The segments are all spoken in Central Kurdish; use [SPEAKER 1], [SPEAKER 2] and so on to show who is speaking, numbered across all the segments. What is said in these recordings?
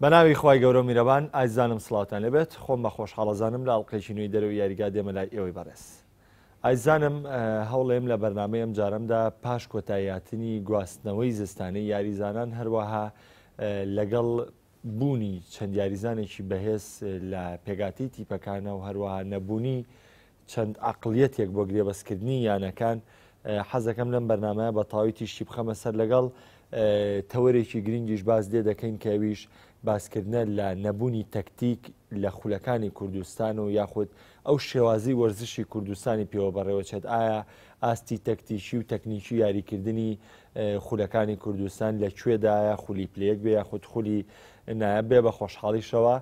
[SPEAKER 1] بەناوی خوای گەورەو میرەبان ئایزانم سڵاوتان لێبێت خۆم بە خۆشحاڵەزانم لە ئەڵلقەیەکی نوێی دەرەوەی یاریگا دێمە لای ئێوەی بەڕێز ئایزانم هەوڵێم لە بەرنامەی ئەم جارەمدا پاش کۆتاییاتنی گواستنەوەی زستانەی یاریزانان هەروەها لەگەڵ بوونی چەند یاریزانێکی بەهێز لە پێگاتی تیپەکانە و هەروەها نەبوونی چەند عەقڵیەتێک بۆ گرێبەستکردنی یانەکان، حەزەکەم لەم بەرنامەیە بە تەواوی تیشکی بخەمە سەر لەگەڵ تەوەرێکی گرنگیش باس لێ دەکەین کە ئەویش باسکردنە لە نەبوونی تەکتیک لە خولەکانی کوردستان و یاخود ئەو شێوازی وەرزشی کوردستانی پێوە بەڕێوەچێت ئایا ئاستی تەکتیکی و تەکنیکی یاریکردنی خولەکانی کوردستان لە کوێدایە خولی پلەیەک بێ یاخود خولی نایاب بێ بە خۆشحاڵیشەوە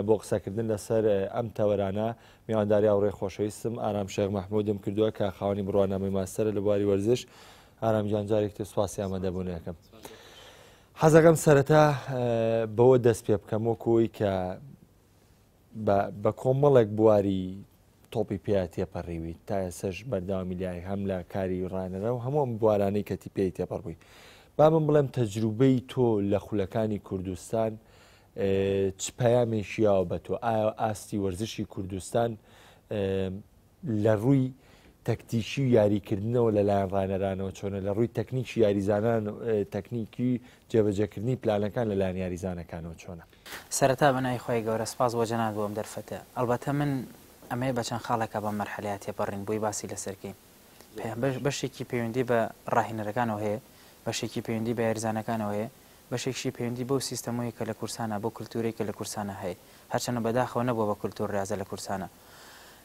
[SPEAKER 1] بۆ قسەکردن لەسەر ئەم تەوەرانە میوانداری هاوڕێی خۆشەویستم ئارام شێخ مەحمودم کردووە کە خاوەنی بڕوانامەی ماستەرە لە بواری وەرزش. ئارام گیان جارێکی تر سوپاسی ئامادەبوونەکەم. حەزەکەم سەرەتا بەوە دەست پێ بکەم وەکوی کە بە کۆمەڵێک بواری تۆپی پێیا تێپەڕیویت تا ئێسش بەردەوامی لای هەم لە کاری ڕانەرە و هەموو ئەم بوارانەی کە تی پێی تێپەڕ بووی با من بڵێم تەجروبەی تۆ لە خولەکانی کوردستان چ پەیامێکی یاوە بە تۆ؟ ئایا ئاستی وەرزشی کوردستان لە ڕووی تەکتیکی و یاریکردنەوە لەلایەن ڕانەرانەوە چۆنە لە ڕووی تەکنیکی یاریزانان تەکنیکی جێبەجێکردنی پلانەکان لەلایەن یاریزانەکانەوە چۆنە؟
[SPEAKER 2] سەرەتا بە ناوی خوای گەورە سپاس بۆ جەنابت بۆ ئەم دەرفەتە. ئەڵبەتە من ئەمەوێ بە چەند خاڵێکا بەم مەرحەلەیا تێپەڕین بۆی باسی لەسەر کەین. بەشێکی پەیوەندی بە ڕاهێنەرەکانەوە هەیە، بەشێکی پەیوەندی بە یاریزانەکانەوە هەیە، بەشێکیشی پەیوەندی بەو سیستەمەوەیە کە لە کورسانا، بەو کلتورەی کە لە کورسانا هەیە. هەرچەندە بەداخەوە نەبووە بە کلتور ریاضە لە کورسانا.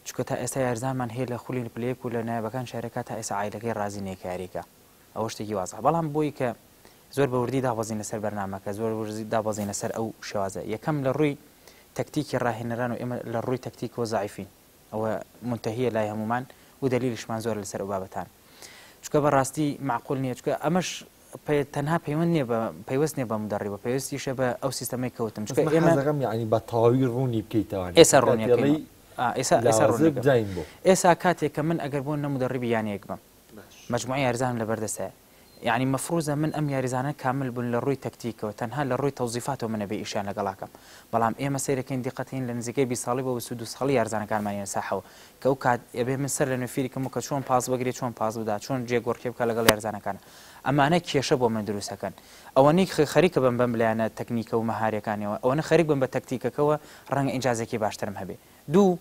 [SPEAKER 2] چونکە تا ئێستا یاریزانمان هەیە لە خولی پلە یەک و لە نایابەکان شارەکە تا ئێستا عایلەکەی رازی نیە کە یاریکا. ئەوە شتێکی وازحە. بەڵام بۆی کە زۆر بە وردی دابەزینە سەر بەرنامەکە، زۆر وردی دابەزینە سەر ئەو شێوازە. یەکەم لە رووی تەکتیکی راهێنەران و ئێمە لە رووی تەکتیکەوە زەعیفین. ئەوە مونتەهیە لای هەموومان و دەلیلیشمان زۆرە لەسەر ئەو بابەتانە. چونکە بە راستی مەعقول نیە. چونکە ئەمەش تەنها پەیوەند نیە بە پەیوەست نیە بە مدەڕیبە پەیوەستیشە بە ئەو سیستەمەی کەوتم چونکە ئێمە
[SPEAKER 1] حەزەکەم یعنی بە تەواوی ڕوونی بکەیتەوە
[SPEAKER 2] ئێستا ڕوونیەکەی ئێستا ئێستا ڕوونیەکەم ئێستا کاتێک کە من ئەگەر بۆ نە مدەڕیبی یانەیەک بم مجموعی یاریزانم لەبەردەستە یعنی مەفروزە من ئەم یاریزانە کامل بوون لە ڕووی تەکتیکەوە تەنها لە ڕووی تەوزیفاتەوە منە بێ ئیشیان لەگەڵاکەم بەڵام ئێمە سەیرەکەین دیقەتین لە نزیکەی 20 ساڵی بۆ 22 ساڵی یارزانەکانمانە ساحەوە کە ئەو کات ئەبێ من سەر لە نوێ فیری کەم و کە چۆن پاس بگرێ چۆن پاس بدا چۆن جێ گۆڕکێ بکا لەگەڵ یارزانەکان ئەمانە کێشە بۆ من دروست ئەکەن ئەوەنەی خەریکە بم بەم لایەنە تەکنیکە و مەهاریەکانیەوە ئەوەنە خەریک بم بە تەکتیکەکەوە ڕەنگە ئینجازێکی باشترم هەبێ دوو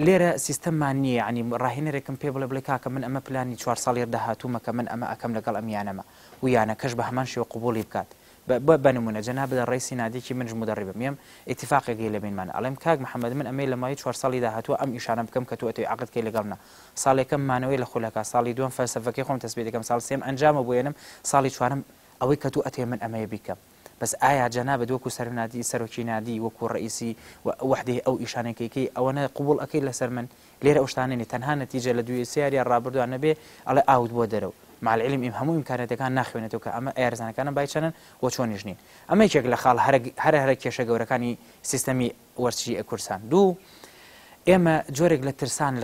[SPEAKER 2] لێرە سیستەممان نییە یعنی ڕاهێنەرێکم پێ بڵێ بڵێ کاکە من ئەمە پلانی چوار ساڵی داهاتوومە کە من ئەمە ئەکەم لەگەڵ ئەم یانەمە و یانەکەش بە هەمان شێوە قبوڵی بکات بە بە نمونە جەنابت ڕەیسی نادیکی منش مودەڕیبم یەم ئیتیفاقێک هەیە لە بەینمان ئەڵێم کاک محمد من ئەمەوێ لە ماوەی چوار ساڵی داهاتووە ئەم ئیشانە بکەم کە تۆ ئەتەوێ عەقد کەی لەگەڵ منا ساڵ یەکەم مانەوەی لە خولەکە ساڵی دووەم فەلسەفەکەی خۆم تەسبیت دەکەم ساڵ سێم ئەنجامە بۆ یەنم ساڵی چوارەم ئەوەی کە تۆ ئەتەوێ من ئەمەوێ بیکەم بەس ئایا جەنابت وەکو سەر نادی سەرۆکی نادی وەکو ڕەئیسی وەحدەی ئەو ئیشانەی کەی کەی ئەوەنە قبوڵ ئەکەی لەسەر من لێرە ئەو شتانە نیە تەنها نەتیجە لە دوو سێ یاریە ڕابردووە نەبێ ئەڵێ ئاوت بۆ دەرەو مع العلم ئیم هەموو ئیمکانیاتەکان ناخوێنێتەوە کە ئەمە یاریزانەکانم بای چەنن و چۆنیش نین ئەمە یەکێک لە خاڵ هەرە هەرە هەرە کێشە گەورەکانی سیستەمی وەرزشی کوردستان دوو ئێمە جۆرێک لە ترسان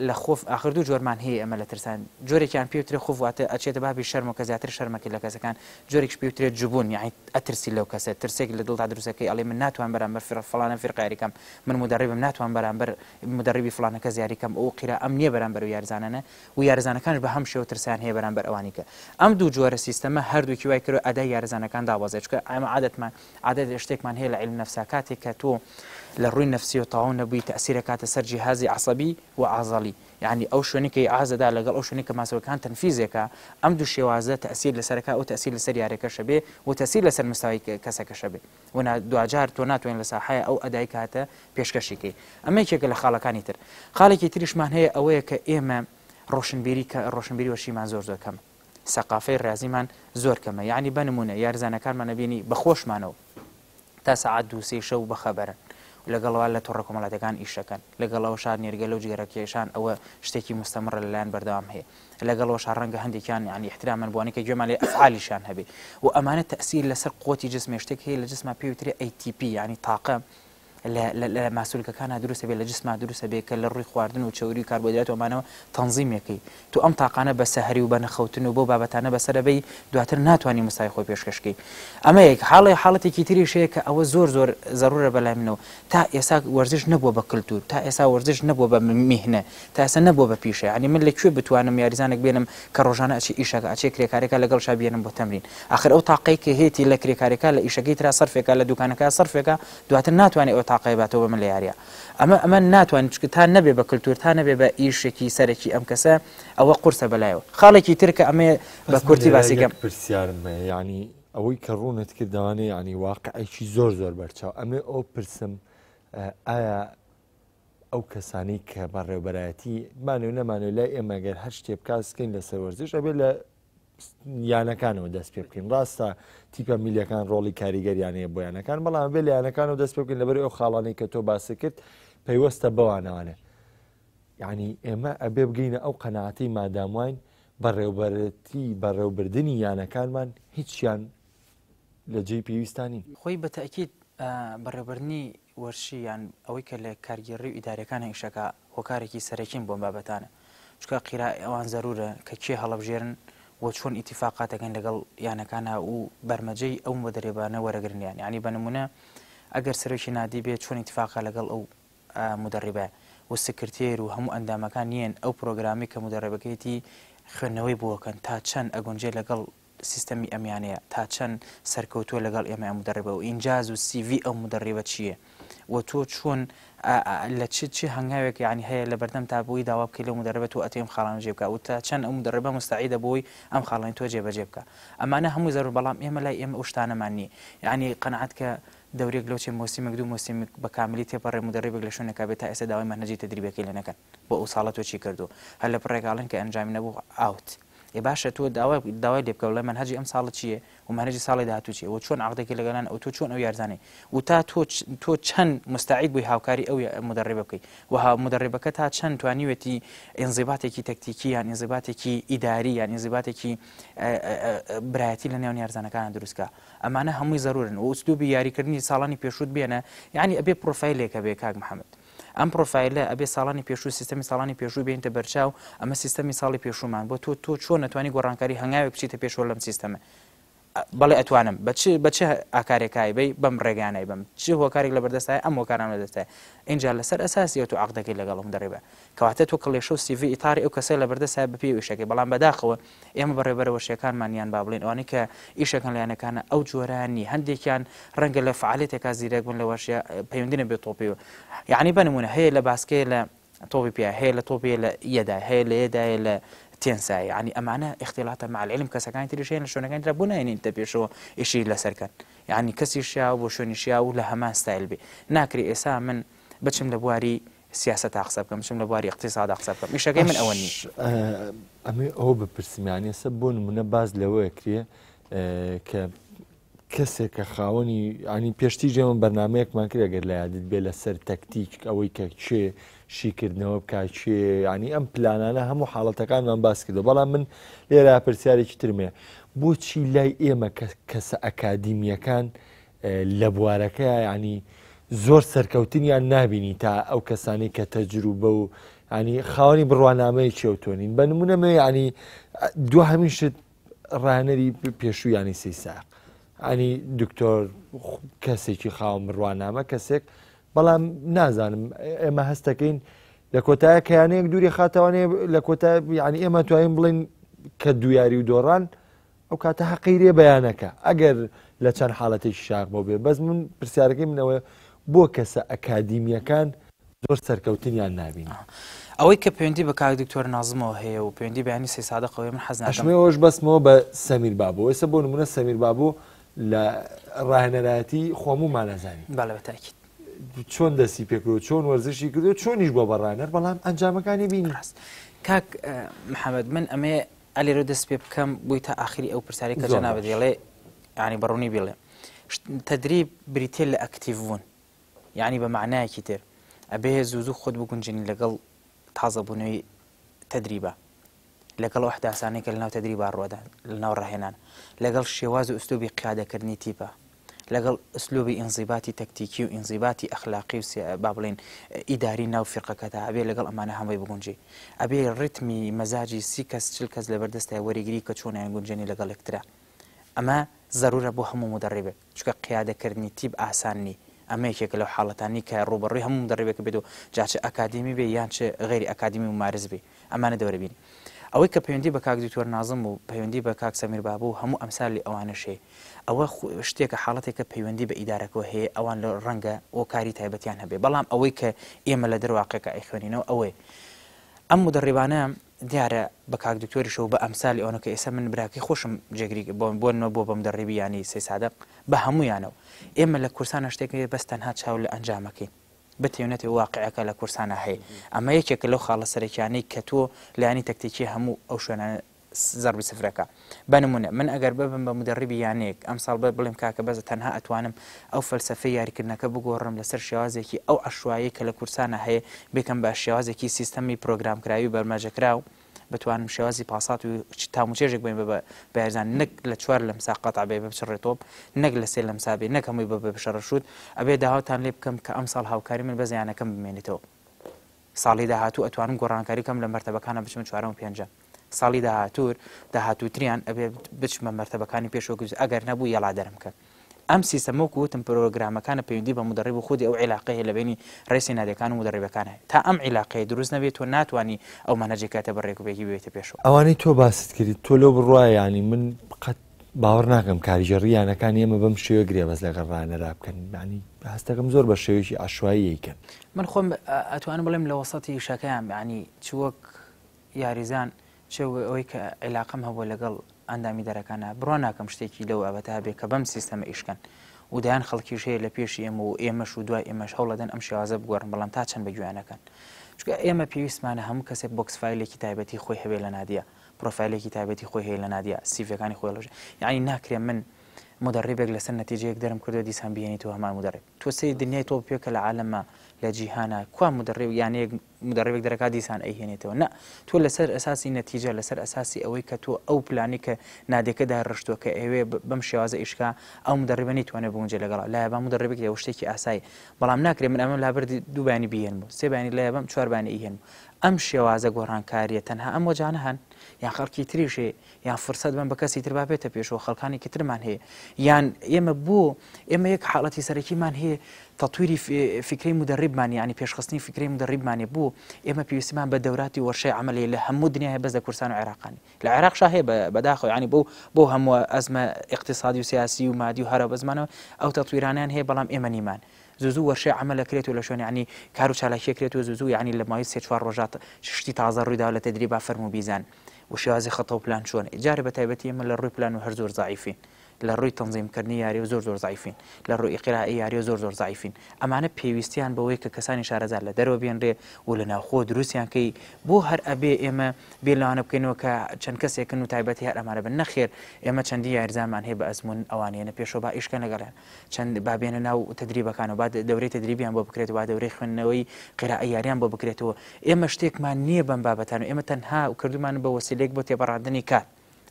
[SPEAKER 2] لە خۆف ئاخر دوو جۆرمان هەیە ئێمە لە ترسان جۆرێکیان پێوترێ خوف واتە ئەچێتە بابی شەرم و کە زیاتر شەرمەکەی لە کەسەکان جۆرێکش پێوترێت جبون یعنی ئەترسی لەو کەسە ترسێک لە دڵدا دروستەکەی ئەڵێ من ناتوان بەرامبەر فر فڵانە فیرقە یاریکەم من مدەڕیبم ناتوان بەرامبەر مدەڕیبی فڵانە کەس یاریکەم ئەو قیرا ئەم نییە بەرامبەر و یارزانانە و یارزانەکانش بە هەم شێوە ترسیان هەیە بەرامبەر ئەوانی کە ئەم دوو جۆرە سیستەمە هەردووکی وای کردوە ئەدای یارزانەکان دابەزێت چونکە ئێمە عادەتمان عادەت شتێکمان هەیە لە عیلم نەفسا کاتێک کە تۆ لە ڕووی نەفسیەوە تەواو نەبووی تەئسیر ئەکاتە سەر جیهازی عەسەبی و عەزەڵی یانی ئەو شوێنەی کە ئیعاز دەدا لەگەڵ ئەو شوێنەی کە ماسولکان تەنفیزێکە ئەم دوو شێوازە تەئسیر لەسەر ئەکا و تەئسیر لەسەر یاریەکەش ئەبێ و تەئسیر لەسەر مستەوای کەسەکەش ئەبێ و نا دواجار تۆ ناتوانین لە ساحەیە ئەو ئەدای کە هاتە پێشکەشی کەی ئەمە یەکێکە لە خاڵەکانی تر خاڵێکی تریشمان هەیە ئەوەیە کە ئێمە ڕۆشنبیری کە ڕۆشنبیری وەرشیمان زۆر زۆر کەمە سەقافەی ڕیازیمان زۆر کەمە یانی بە نمونە یارزانەکانمان ئەبینی بە خۆشمانەوە تا سەعات دوو سێی شەو بەخەبەرن و لەگەڵ وا لە تۆڕە کۆمەڵاتیەکان ئیش دەکەن لەگەڵ ئەوەشا نێرگەلە و جگەرە کێشان ئەوە شتێکی مستەمڕە لەلایەن بەردەوام هەیە لەگەڵ ئەوەشا ڕەنگە هەندێکیان یانی ئیحترامەن بۆ ئەوانەی کە گوێمان لێ ئەفعالیشیان هەبێ و ئەمانە تەئسیر لەسەر قوتی جسمێ شتێک هەیە لە جسما پێی وترێ ATP یانی تاقە. لە لە لە ماسولکەکانا دروست ئەبێ لە جسما دروست ئەبێ کە لە ڕووی خواردن و چەوری و کاربۆهیدرات و ئەمانەوە تەنزیمێکەی تۆ ئەم تاقانە بە سەهری و بە نەخەوتن و بەو بابەتانە بەسەر ئەبەی دواتر ناتوانی مستەوای خۆی پێشکەش کەی ئەمە یەک حاڵێ حاڵەتێکی تریش هەیە کە ئەوە زۆر زۆر زەرورە بەلای منەوە تا ئێسا وەرزش نەبووە بە کلتور تا ئێسا وەرزش نەبووە بە میهنە تا ئێستا نەبووە بە پیشە یانی من لە کوێ بتوانم یاریزانێک بێنم کە ڕۆژانە ئەچێ ئیشەکە ئەچێ کرێکارێکە لەگەڵ شا بێنم بۆ تەمرین ئاخر ئەو تاقەی کە هێتی لە کرێکارێکە لە ئیشەکەی ترا سەرفێکە لە دوکانەکە سەرفێکە دواتر ناتوانێت ئەو تاقەی باتەوە بە من لە یاریە ئەمە ئەمە ناتوانین چونکە تا نەبێ بە کلتور تا نەبێ بە ئیشێکی سەرەکی ئەم کەسە ئەوە قورسە بەلایەوە خاڵێکی تر کە ئەمێ بە
[SPEAKER 1] بەس من
[SPEAKER 2] کورتی
[SPEAKER 1] لێرە
[SPEAKER 2] باسی
[SPEAKER 1] یەک
[SPEAKER 2] کەم.
[SPEAKER 1] پرسیارم هەیە یانی ئەوەی کە ڕوونت کردەوانێ یانی واقعێکی زۆر زۆر بەرچاو ئەمێ ئەو پرسم ئایا ئەو کەسانەی کە بەڕێوبەرایەتی مانێ و نەمانێ لای ئێمە گەر هەر شتێ بکاسکەین لەسەر وەرزش ئەبێ لە یانەکانەوە دەست پێ بکەین ڕاستە تیپە میلیەکان ڕۆڵی کاریگەریان هەیە بۆ یانەکان بەڵام بێ لە یانەکانەوە دەست پێ بکەین لەبەر ئەو خاڵانەی کە تۆ باست کرد پەیوەستە بەوانەوانە یعنی ئێمە ئەبێ بگەینە ئەو قەناعەتەی مادام واین بەڕێوبەرەتی بەڕێوبردنی یانەکانمان هیچیان لە جێی پێویستان نین.
[SPEAKER 2] خۆی بە تەئکید بەڕێوبردنی وەرشی یان ئەوەی کە لە کارگێڕی و ئیداریەکانە ئیشەکا هۆکارێکی سەرەکین بۆ ئەم بابەتانە چونکە قیرائەی ئەوان زەرورە کە کێ هەڵەبژێرن و چۆن ئیتیفاقات ئەکەن لەگەڵ یانەکانا و بەرمەجەی ئەو مودەریبانە وەرەگرن لێیان یانی بە نمونە ئەگەر سەرۆکی نادی بێ چۆن ئیتیفاقە لەگەڵ ئەو مودەڕیبە و سکرتێر و هەموو ئەندامەکان یەن ئەو پرۆگرامەی کە مودەڕیبەکەیەتی خوێندنەوەی بۆ کەن تا چەند ئەگونجێ لەگەڵ سیستەمی ئەم یانەیە تا چەند سەرکەوتووە لەگەڵ ئێمە ئەم مودەڕیبە و ئینجاز و CV ئەو مودەڕیبە چییە و تۆ چۆن لە چ چ هەنگاوێک یعنی هەیە لە بەردەم تا بۆی داوا بکەی لەو مودەڕیبە تۆ ئەتەوێ ئەم خاڵانە جێ بکا و تا چەند ئەو مودەڕیبە موستەعیدە بۆی ئەم خاڵانەی تۆ جێبەجێ بکا ئەمانە هەمووی زەرور بەڵام ئێمە لای ئێمە ئەو شتانەمان نییە یعنی قەناعەت کە دەورێک لەو چێ مۆسیمێک دوو مۆسیمێک بە کاملی تێپەڕێ مودەڕیبێک لە شوێنێکا بێ تا ئێستا داوای مەنهەجی تەدریبەکەی لێ نەکەن بۆ ئەو ساڵە تۆ چی کردووە هەر لە پڕێک ئاڵێن کە ئەنجامی نەبوو out ئێ باشە تۆ داوای داوای لێ بکە بڵێ مەنهەجی ئەم ساڵە چییە و مەنهەجی ساڵی داهاتوو چییە و چۆن عەقدێکی لەگەڵیان ئەو تۆ چۆن ئەو یارزانەی و تا تۆ تۆ چەند مستعید بووی هاوکاری ئەو مدەڕیبە بکەی و ها مدەڕیبەکە تا چەند توانیوێتی ئینزیباتێکی تەکتیکی یان ئینزیباتێکی ئیداری یان ئینزیباتێکی برایەتی لە نێوان یارزانەکان دروستکە ئەمانە هەمووی زەرورن و ئوسلوبی یاریکردنی ساڵانی پێشووت بێنە یعنی ئەبێ پرۆفایلێک هەبێ کاک محەممەد ئەم پرۆفایلە ئەبێ ساڵانی پێشوو سیستەمی ساڵانی پێشوو بێنیتە بەرچاو، ئەمە سیستەمی ساڵی پێشوومان بۆ تۆ تۆ چۆن ئەتوانی گۆڕانکاری هەنگاوێک بچیتە پێشەوە لەم سیستەمە؟ بەڵێ ئەتوانم بە چ بە چ ئاکارێکای بەی بەم ڕێگانای بەم چ هۆکارێک لە بەردەستای ئەم هۆکاران لە دەستای ئینجا لەسەر ئەساسی ئەو تۆ عەقدەکەی لەگەڵ ئەم دەڕیبە کەواتە تۆ کڵێشە و سیڤی ئیتاری ئەو کەسە لە بەردەستای بەپێی ئەو ئیشەکەی بەڵام بەداخەوە ئێمە بەڕێوەبەرە وەرشیەکانمان یان با بڵێین ئەوانەی کە ئیشەکەن لە یانەکانە ئەو جۆرەیان نییە هەندێکیان ڕەنگە لە فعالێتێکا زیرەک بن لە وەرشە پەیوەندی نەبێت تۆپی یعنی بە نمونە هەیە لە باسکەیە لە تۆپی پێ هەیە لە تۆپی لە یەدا هەیە لە یەدایە لە تێنسایە یعنی ئەمانە اختلاطە مع العلم کەسەکانی تریش هەیە لە شوێنەکانی ترا بۆ ناینین تە پێشەوە ئیشی لەسەر کەن یعنی کەسی شیاو بۆ شوێنی شیاو و لە هەمان ستایل بێ ناکرێ ئێسا من بچم لە بواری سیاسەتا قسە بکەم بچم لە بواری ئیقتیسادا قسە بکەم ئیشەکەی من ئەوە نییە.
[SPEAKER 1] ئەمێ ئەوە بپرسم یانی ئێستا بۆ نمونە باس لەوە کرێ کە کەسێک کە خاوەنی ینی پێشتی ژێمە بەرنمەیەکمان کرد گەر لە یادت بێ لەسەر تەکتیک ئەوەی کە کێ شیکردنەوە بک کێ ینی ئەم پلانانە هەموو حاڵەتەکانمان باس کردو بەڵام من لێرە پرسیارێکی ترمێ بۆچی لای ئێمە کەسە ئەکادیمیەکان لە بوارەکەیا یانی زۆر سەرکەوتنیان نابینی تا ئەو کەسانی کە تەجروبە و ینی خاوەنی بڕوانامەیەکی ئەوتۆ نین بە نمونە مێ ینی دو هەمین شت ڕانەری پێشوویانی سی ساق ینی دکتۆر کەسێکی خاوەن بڕوانامە کەسێک بەڵام نازانم ئێمە هەستەکەین لە کۆتایە کەیانەیەک دووری خاتەوانێ لە کۆتا یعنی ئێمە توانین بڵین کە دویاری و دۆڕان ئەو کاتە هەقی لێ بەیانەکە ئەگەر لە چەند حاڵەتێکی شاخ بۆ بێ بەس من پرسیارەکەی منەوە بۆ کەسە ئەکادیمیەکان زۆر سەرکەوتنیان نابین
[SPEAKER 2] ئەوەی کە پەیوەندی بە کاک دکتۆر نازمەوە هەیە و پەیوەندی بەیانی سەی سادقەوەی من حەز ناکەم
[SPEAKER 1] ئەشمێ ئەوەش بەستمەوە بە سەمیر بابۆ ئێستا بۆ نمونە سەمیر بابۆ لە ڕاهێنەرایەتی خۆمومان ئەزانی
[SPEAKER 2] بەڵێ بە تاکید
[SPEAKER 1] چۆن دەستی پێکرد چۆن وەرزشی کردو چۆنیش بۆ بە ڕاهێنەر بەڵام ئەنجامەکانی بینی
[SPEAKER 2] ڕاست کاک محەممەد من ئەمێ ئەلێرە دەست پێ بکەم بۆی تا ئاخری ئەو پرسیارەی کە جەنابت دەڵێ یعنی بە ڕوونی بیڵێ تدریب بریتە لە ئەکتیڤ بوون یعنی بە معنایەکی تر ئەبێ زوو زوو خۆت بگونجێنی لەگەڵ تازەبوونەوەی تدریبە لەگەڵ ئەو ئەحداسانەی کە لەناو تدریبا ڕوەدان لەناو ڕاهێنان لەگەڵ شێواز و ئوسلوبی قیادەکردنی تیپە. لەگەڵ ئسلوبی ئینزیباتی تەکتیکی و ئینزیباتی ئەخلاقی و با بڵێین ئیداری ناو فیرقەکەتا ئەبێ لەگەڵ ئەمانە هەمووی بگونجێی. ئەبێ ڕیتمی مەزاجی 30 کەس 40 کەس لەبەر دەستای وەریگری کە چۆن ئەیانگونجێنی لەگەڵ یەکترا. ئەمە زەرورە بۆ هەموو مودەڕیبێک چونکە قیادە کردنی تیپ ئاسان نی. ئەمە یەکێکە لەو حاڵەتانەی کە ڕووبەڕووی هەموو مودەڕیبێک بێت و جا چ ئەکادیمی بێ یان چ غەیری ئەکادیمی مومارس بێ. ئەمانە دەورە بینی. ئەوەی کە پەیوەندی بە کاک دکتۆر نازم و پەیوەندی بە کاک سەمیر بابو و هەموو ئەمسالی ئەوانەش هەیە ئەوە شتێکە حاڵەتێکە پەیوەندی بە ئیدارەکەوە هەیە ئەوان لە ڕەنگە هۆکاری تایبەتیان هەبێ بەڵام ئەوەی کە ئێمە لە دەرواقعەکە ئەیخوێنینەوە ئەوەیە ئەم مدەڕیبانە دیارە بە کاک دکتۆریشەوە بە ئەمسالی ئەوەنە کە ئێستا من براکەی خۆشم جێگری بۆ نمە بۆ بەم دەڕیبی ینی سەی سادق بە هەمویانەوە ئێمە لە کورسانە شتێک بەس تەنها چاو لە ئەنجامەکەین بتەوێ نەتەوێ واقیعەکە لە کوردستانا هەیە. ئەمە یەکێکە لەو خاڵە سەرەکیانەی کە تۆ لایەنی تەکتیکی هەموو ئەو شوێنانە زەربی سفرەکە. بە نموونە من ئەگەر ببم بە مودەڕیبی یانەیەک ئەمساڵ بە بڵێم کاکە بەس تەنها ئەتوانم ئەو فەلسەفەی یاریکردنەکە بگۆڕم لەسەر شێوازێکی ئەو عەشوایەی کە لە کوردستانا هەیە بیکەم بە شێوازێکی سیستەمی پرۆگرامکراوی بەرمەجەکراو بتوانم شێوازی پاسات و تام و چێژێک بەین بە بە یاریزان نەک لە چوار لەمسا قەتع بێ بچڕێ تۆپ نەک لە سێ لەمسا بێ نەک هەمووی بە بە شەڕەشوت ئەبێ داواتان لێ بکەم کە ئەمساڵ هاوکاری من بەس یانەکەم بمێنێتەوە ساڵی داهاتوو ئەتوانم گۆڕانکاری بکەم لە مەرتەبەکانە بچمە چوارەم و پێنجەم ساڵی داهاتوور داهاتووتریان ئەبێ بچمە مەرتەبەکانی پێشەوە ئەگەر نەبوو یەڵا دەرم کەن ئەم سیستەمە وەکو وتم پرۆگرامەکانە پەیوەندی بە مودەڕیب و خودی ئەو عیلاقەی هەیە لە بەینی ڕێسی نادیەکان و مودەڕیبەکان هەیە. تا ئەم عیلاقەیە دروست نەبێت تۆ ناتوانی ئەو مەنهەجەی کاتێ بە ڕێکوپێکی ببەیتە پێشەوە.
[SPEAKER 1] ئەوانەی تۆ باست کرد تۆ لەو بڕوایە یانی من قەت باوەڕ ناکەم کارگێڕی یانەکانی ئێمە بەم شێوەیە گرێبەست لەگەڵ ڕانەرا بکەن یانی هەستەکەم زۆر بە شێوەیەکی عەشوایی ئەیکەن.
[SPEAKER 2] من خۆم ئەتوانم بڵێم لە وەسەتی ئیشەکەیان یانی چ وەک یاریزان چ ئەوەی کە عیلاقەم هەبووە لەگەڵ ئەندامی دەرەکانا بڕوا ناکەم شتێکی لەو بابەتە هەبێ کە بەم سیستەمە ئیش کەن و دەیان خەڵکیش هەیە لە پێشی ئێمە و ئێمەش و دوای ئێمەش هەوڵەدەن ئەم شێوازە بگۆڕن بەڵام تا چەند بە گوێیان نەکەن چونکە ئێمە پێویستمانە هەموو کەسێک box file ێکی تایبەتی خۆی هەبێ لە نادیە پرۆفایلێکی تایبەتی خۆی هەیە لە نادیە سیڤەکانی خۆی ڵژ یعنی ناکرێ من مدەڕیبێک لەسەر نەتیجەیەک دەرم کردو دیسان بهێنیتەوە هەمان مدەڕیب تۆ سەیری دنیای تۆپ پێ کە لە عالەمە لە جیهانە کوا مدەڕیب یانەیەک مدەڕیبێک دەرەکات دیسان ئەیهێنێتەوە نا تۆ لەسەر ئەساسی نەتیجە لەسەر ئەساسی ئەوەی کە تۆ ئەو پلانی کە نادێکە داڕشتووە کە ئەوێ بەم شێوازە ئیشکا ئەو مدەڕیبە نەیتوانێت بگونجێ لەگەڵا لایە با مدەڕیبێک لێ شتێکی ئاسایی بەڵام ناکرێ من ئەمە لابردی دوو بەیانی بیهێنم و سێ بەیانی لایە بەم چوار بەیانی ئەیهێنم ئەم شێوازە گۆڕانکاریە تەنها ئەم وەجانە هەن یان خەڵکی تریش هەیە یان فرسەت بەن بە کەسی تر با بێتە پێشەوە خەڵکانێکی ترمان هەیە یان ئێمە بۆ ئێمە یەک حاڵەتی سەرەکیمان هەیە تەتویری فیکرەی مدەڕیبمان یعنی پێشخستنی فیکرەی مدەڕیبمانێ بۆ ئێمە پێویستیمان بە دەوراتی وەرشەی عەمەلی لە هەموو دنیا هەیە بەس لە کوردستان و عێراقانی لە عێراقشا هەیە بەداخەوە یعنی بۆ بۆ هەموو ئەزمە ئیقتیسادی و سیاسی و مادی و هەرە بەزمانەوە ئەو تەتویرانیان هەیە بەڵام ئێمە نیمان زوو زوو وەرشەی عەمەل ئەکرێت و لە شوێن یەعنی کار و چالاکی ئەکرێت و زوو زوو یەعنی لە ماوەی سێ چوار ڕۆژا شتی تازە ڕووی داوە لە تەدریبا فەرموو بیزان و شێوازی خەتە و پلان چۆنە جارێ بە تایبەتی ئێمە لە ڕووی پلان و هەر زۆر زەعیفین لە ڕووی تەنزیم کردنی یاری و زۆر زۆر زەعیفین لە ڕووی ئیقرائ یاری و زۆر زۆر زەعیفین ئەمانە پێویستیان بەوەی کە کەسانی شارەزا لە دەرەوە بێنرێ و لە ناوخۆ دروستیان کەی بۆ هەر ئەبێ ئێمە بیر لەوانە بکەینەوە کە چەند کەسێکن و تایبەتی هەر ئەمانە بن نەخێر ئێمە چەندین یاریزانمان هەیە بە ئەزموون ئەوانەیەنە پێشەوە با ئیش کەن لەگەڵیان چەند با بێنە ناو تەدریبەکان و با دەورەی تەدریبیان بۆ بکرێت و با دەورەی خوێندنەوەی قیرائەی یاریان بۆ بکرێتەوە ئێمە شتێکمان نییە بەم بابەتان و ئێمە تەنها کردومانە بە وەسیلەیەک بۆ تێپەڕاندنی کات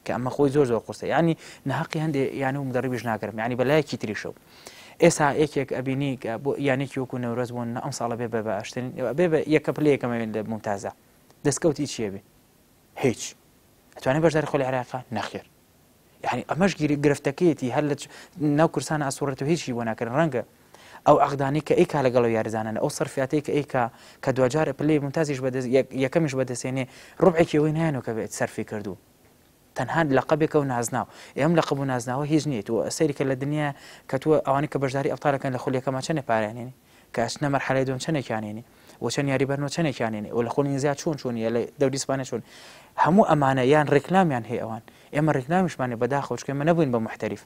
[SPEAKER 2] کە ئەمە خۆی زۆر زۆر قورسە یعنی نەهەقی هەندێ یانە و مدەڕیبیش ناگرم یعنی بەلایەکی تریشەوە ئێستا یەکێک ئەبینی کە بۆ یانێکی وەکو نەورۆز بۆ ئەم ساڵە بێ بە باشترین بێ بە یەکە پلەی یەکەمە لە ممتازە دەستکەوتی چییە بێ هیچ ئەتوانێت بەشداری خۆلی عێراقا نەخێر یعنی ئەمەش گرفتەکەیەتی هەر لە ناو کورسان ئاسوڕێت و هیچی بۆ ناکرن ڕەنگە ئەو عقدانەی کە ئەیکا لەگەڵ ئەو یاریزانانە ئەو سەرفیاتەی کە ئەیکا کە دواجار پلەی ممتازیش بەدەست یەکەمیش بەدەستێنێ ڕوبعێکی ئەوەی نایەنەوە کە بێت سەرفی کردوو تەنها لەقەبێکە و نازناو ئێم لەقەب و نازناوە هیچ نییە تۆ سەیری کە لە دنیا کە تۆ ئەوانەی کە بەشداری ئەبتالەکەن لە خولیەکەما چەنێ پارەیان هێنی کە ئەچنە مەرحەلەی دووەم چەنێکیان هێنی و چەند یاری بەرنەوە چەنێکیان هێنی و لە خولی نزیا چۆن چۆنیە لە دەوری ئیسپانیا چۆن هەموو ئەمانە یان ڕێکلامیان هەیە ئەوان ئێمە ڕێکلامیشمان نیە بەداخەوە چونکە ئێمە نەبووین بە محتەریف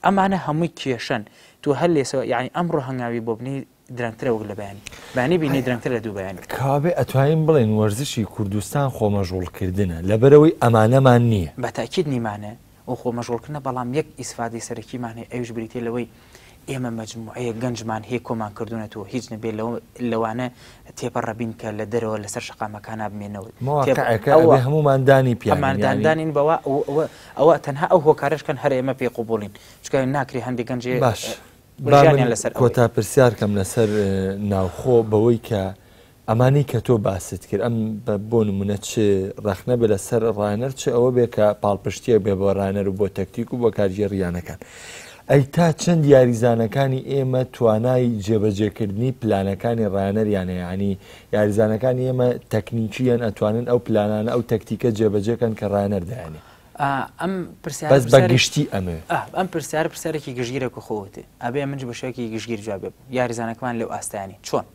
[SPEAKER 2] ئەمانە هەمووی کێشەن تۆ هەر لێسەوە یعنی ئەمڕۆ هەنگاوی بۆ بنێی درەنگترە وەک لە بەیانی بەیانی بینی درەنگتر لە دوو بەیانی.
[SPEAKER 1] کەوابێ ئەتوانین بڵێین وەرزشی کوردستان خۆمەشغوڵکردنە لەبەرئەوەی ئەمانەمان نییە.
[SPEAKER 2] بە تەئکید نیمانە و خۆمەشغوڵکردنە بەڵام یەک ئیسفادەی سەرەکیمان هەیە ئەویش بریتیە لەوەی ئێمە مەجموعەیەک گەنجمان هەیە کۆمان کردوونەتەوە هیچ نەبێ لەوە لەوانە تێپەڕەبین کە لە دەرەوە لەسەر شەقامەکانا بمێنەوە
[SPEAKER 1] مواقعەکە ئەوە هەموومان دانی پیا
[SPEAKER 2] ئەمان داندانین بەوە ئەوە تەنها ئەو هۆکارەش کەن هەر ئێمە پێی قبوڵین چونکە ناکرێ هەندێک گەنجێ
[SPEAKER 1] باش.
[SPEAKER 2] ژیانیان لەسەر ئەوەیە.
[SPEAKER 1] کۆتا پرسیار کەم لەسەر ناوخۆ بەوەی کە ئەمانەی کە تۆ باست کرد ئەم بۆ نمونە چ ڕەخنە بێ لەسەر ڕاهێنەر چ ئەوە بێ کە پاڵپشتیەک بێ بۆ ڕاهێنەر و بۆ تەکتیک و بۆ کارگێڕی یانەکان ئەی تا چەند یاریزانەکانی ئێمە توانای جێبەجێکردنی پلانەکانی ڕاهێنەریان هەیە یانی یاریزانەکانی ئێمە تەکنیکییان ئەتوانن ئەو پلانانە ئەو تەکتیکە جێبەجێکەن کە ڕاهێنەر دایانێ
[SPEAKER 2] ئەم پرسیارە
[SPEAKER 1] بەس بە گشتی ئەمەوێ.
[SPEAKER 2] ئەم پرسیارە پرسیارێکی گشتگیرە کە خۆ وتی ئەبێ منیش بە شێوەیەکی گشتگیر جواب بێم یاریزانەکەمان لەو ئاستەیان نین چۆن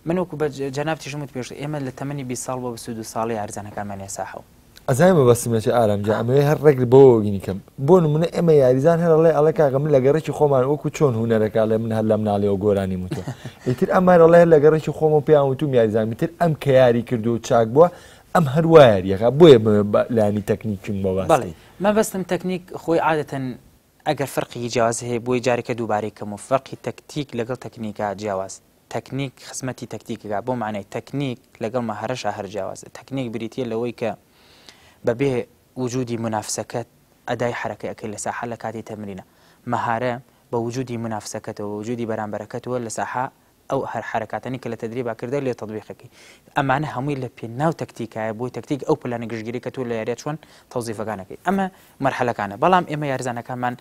[SPEAKER 2] من وەکو بە جەنابتیشم وت پێشتر ئێمە لە تەمەنی 20 ساڵ بۆ 22 ساڵی یاریزانەکانمان ێساحە و
[SPEAKER 1] ئەزانی مەبەستم لە چیە ئارام جان ئەمەوێ هەر ڕێک بەوە گینی کەم بۆ نمونە ئێمە یاریزان هەر ئەڵێ ئەڵێ کاکە من لە گەڕەکی خۆمان وەکو چۆن هونەرەکە ئەڵێ من هەر لە مناڵیەوە گۆرانیم وتوە ئیتر ئەم هەر ئەڵێ هەر لە گەڕەکی خۆمەوە پێیان وتوم یاریزان ئیتر ئەم کە یاری کردو و چاک بووە ئەم هەر وا یاریەکا بۆیە بمەوێ لایەنی تەکنیکیم بۆ باس
[SPEAKER 2] بەڵێ
[SPEAKER 1] کەی.
[SPEAKER 2] مەبەستم تەکنیک خۆی عادەتەن ئەگەر فەرقێکی جیاواز هەیە بۆی جارێکە دووبارەی کەم و فەرقی تەکتیک لەگەڵ تەکنیکا جیاواز تەکنیک خزمەتی تەکتیک ئەکا بۆ مەعنای تەکنیک لەگەڵ مەهارەشا هەر جیاوازە تەکنیک بریتیە لەوەی کە بەبێ وجودی مونافسەکەت ئەدای حەرەکە ئەکەی لە ساحە لە کاتی تەمرینە مەهارە بە وجودی مونافسەکەتەوە بە وجودی بەرامبەرەکەتەوە لە ساحە ئەو هەر حەرەکاتەنی کە لە تەدریبا کردە لێ تەتبیقەکەی ئەمانە هەمووی لە پێناو تەکتیکایە بۆی تەکتیک ئەو پلانە گشتگیری کە تۆ لە یاریە چۆن تەوزیفەکان ئەکەی ئەمە مەرحەلەکانە بەڵام ئێمە یاریزانەکانمان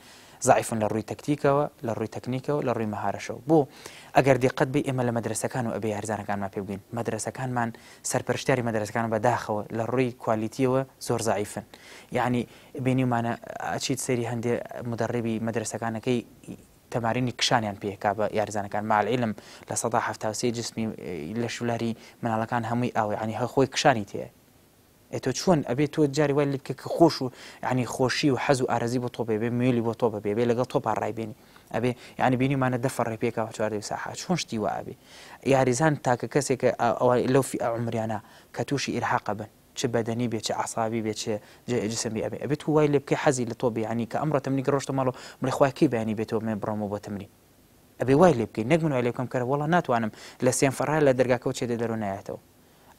[SPEAKER 2] زەعیفن لە ڕووی تەکتیکەوە لە ڕووی تەکنیکەوە لە ڕووی مەهارەشەوە بۆ ئەگەر دیقەت بی ئێمە لە مەدرەسەکان و ئەبێ یاریزانەکانمان پێ بگەین مەدرەسەکانمان سەرپەرشتیاری مەدرەسەکان بە داخەوە لە ڕووی کوالیتیەوە زۆر زەعیفن یعنی بینیومانە ئەچیت سەیری هەندێ مدەڕیبی مەدرەسەکانەکەی تەمارینی کشانیان پێ کا بە یاریزانەکان مع العلم 73% جسمی لەش و لاری مناڵەکان هەمووی ئاوە یعنی هەر خۆی کشانی تێ ئێ تۆ چۆن ئەبێ تۆ جاری وای لێ بکە کە خۆش و یعنی خۆشی و حەز و ئارەزی بۆ تۆپێ بێ مێلی بۆ تۆپە بێ بێ لەگەڵ تۆپا ڕای بێنی ئەبێ یعنی بینیمانە دە فەڕێ پێکەوە چواردەوری ساحە چۆن شتی وا ئەبێ یاریزان تاکە کەسێکە ئەوە لەو فیئە عومریانە کە تووشی ئیرهاقە بن چ بەدەنی بێ چ عەسابی بێ چ جسم بێ ئەبێ ئەبێ تو وای لێ بکەی حەزی لە تۆ بێ یعنی کە ئەمڕۆ تەمرین کە ڕۆشتە ماڵەوە بڵێ خوایە کەی بەیانی بێتەوە من بڕۆمەوە بۆ تەمرین ئەبێ وای لێ بکەی نەک من وای لێ بکەم کە وەڵا ناتوانم لە سێنفەڕا لە دەرگاکەوە چێتە دەرەوە نایەتەوە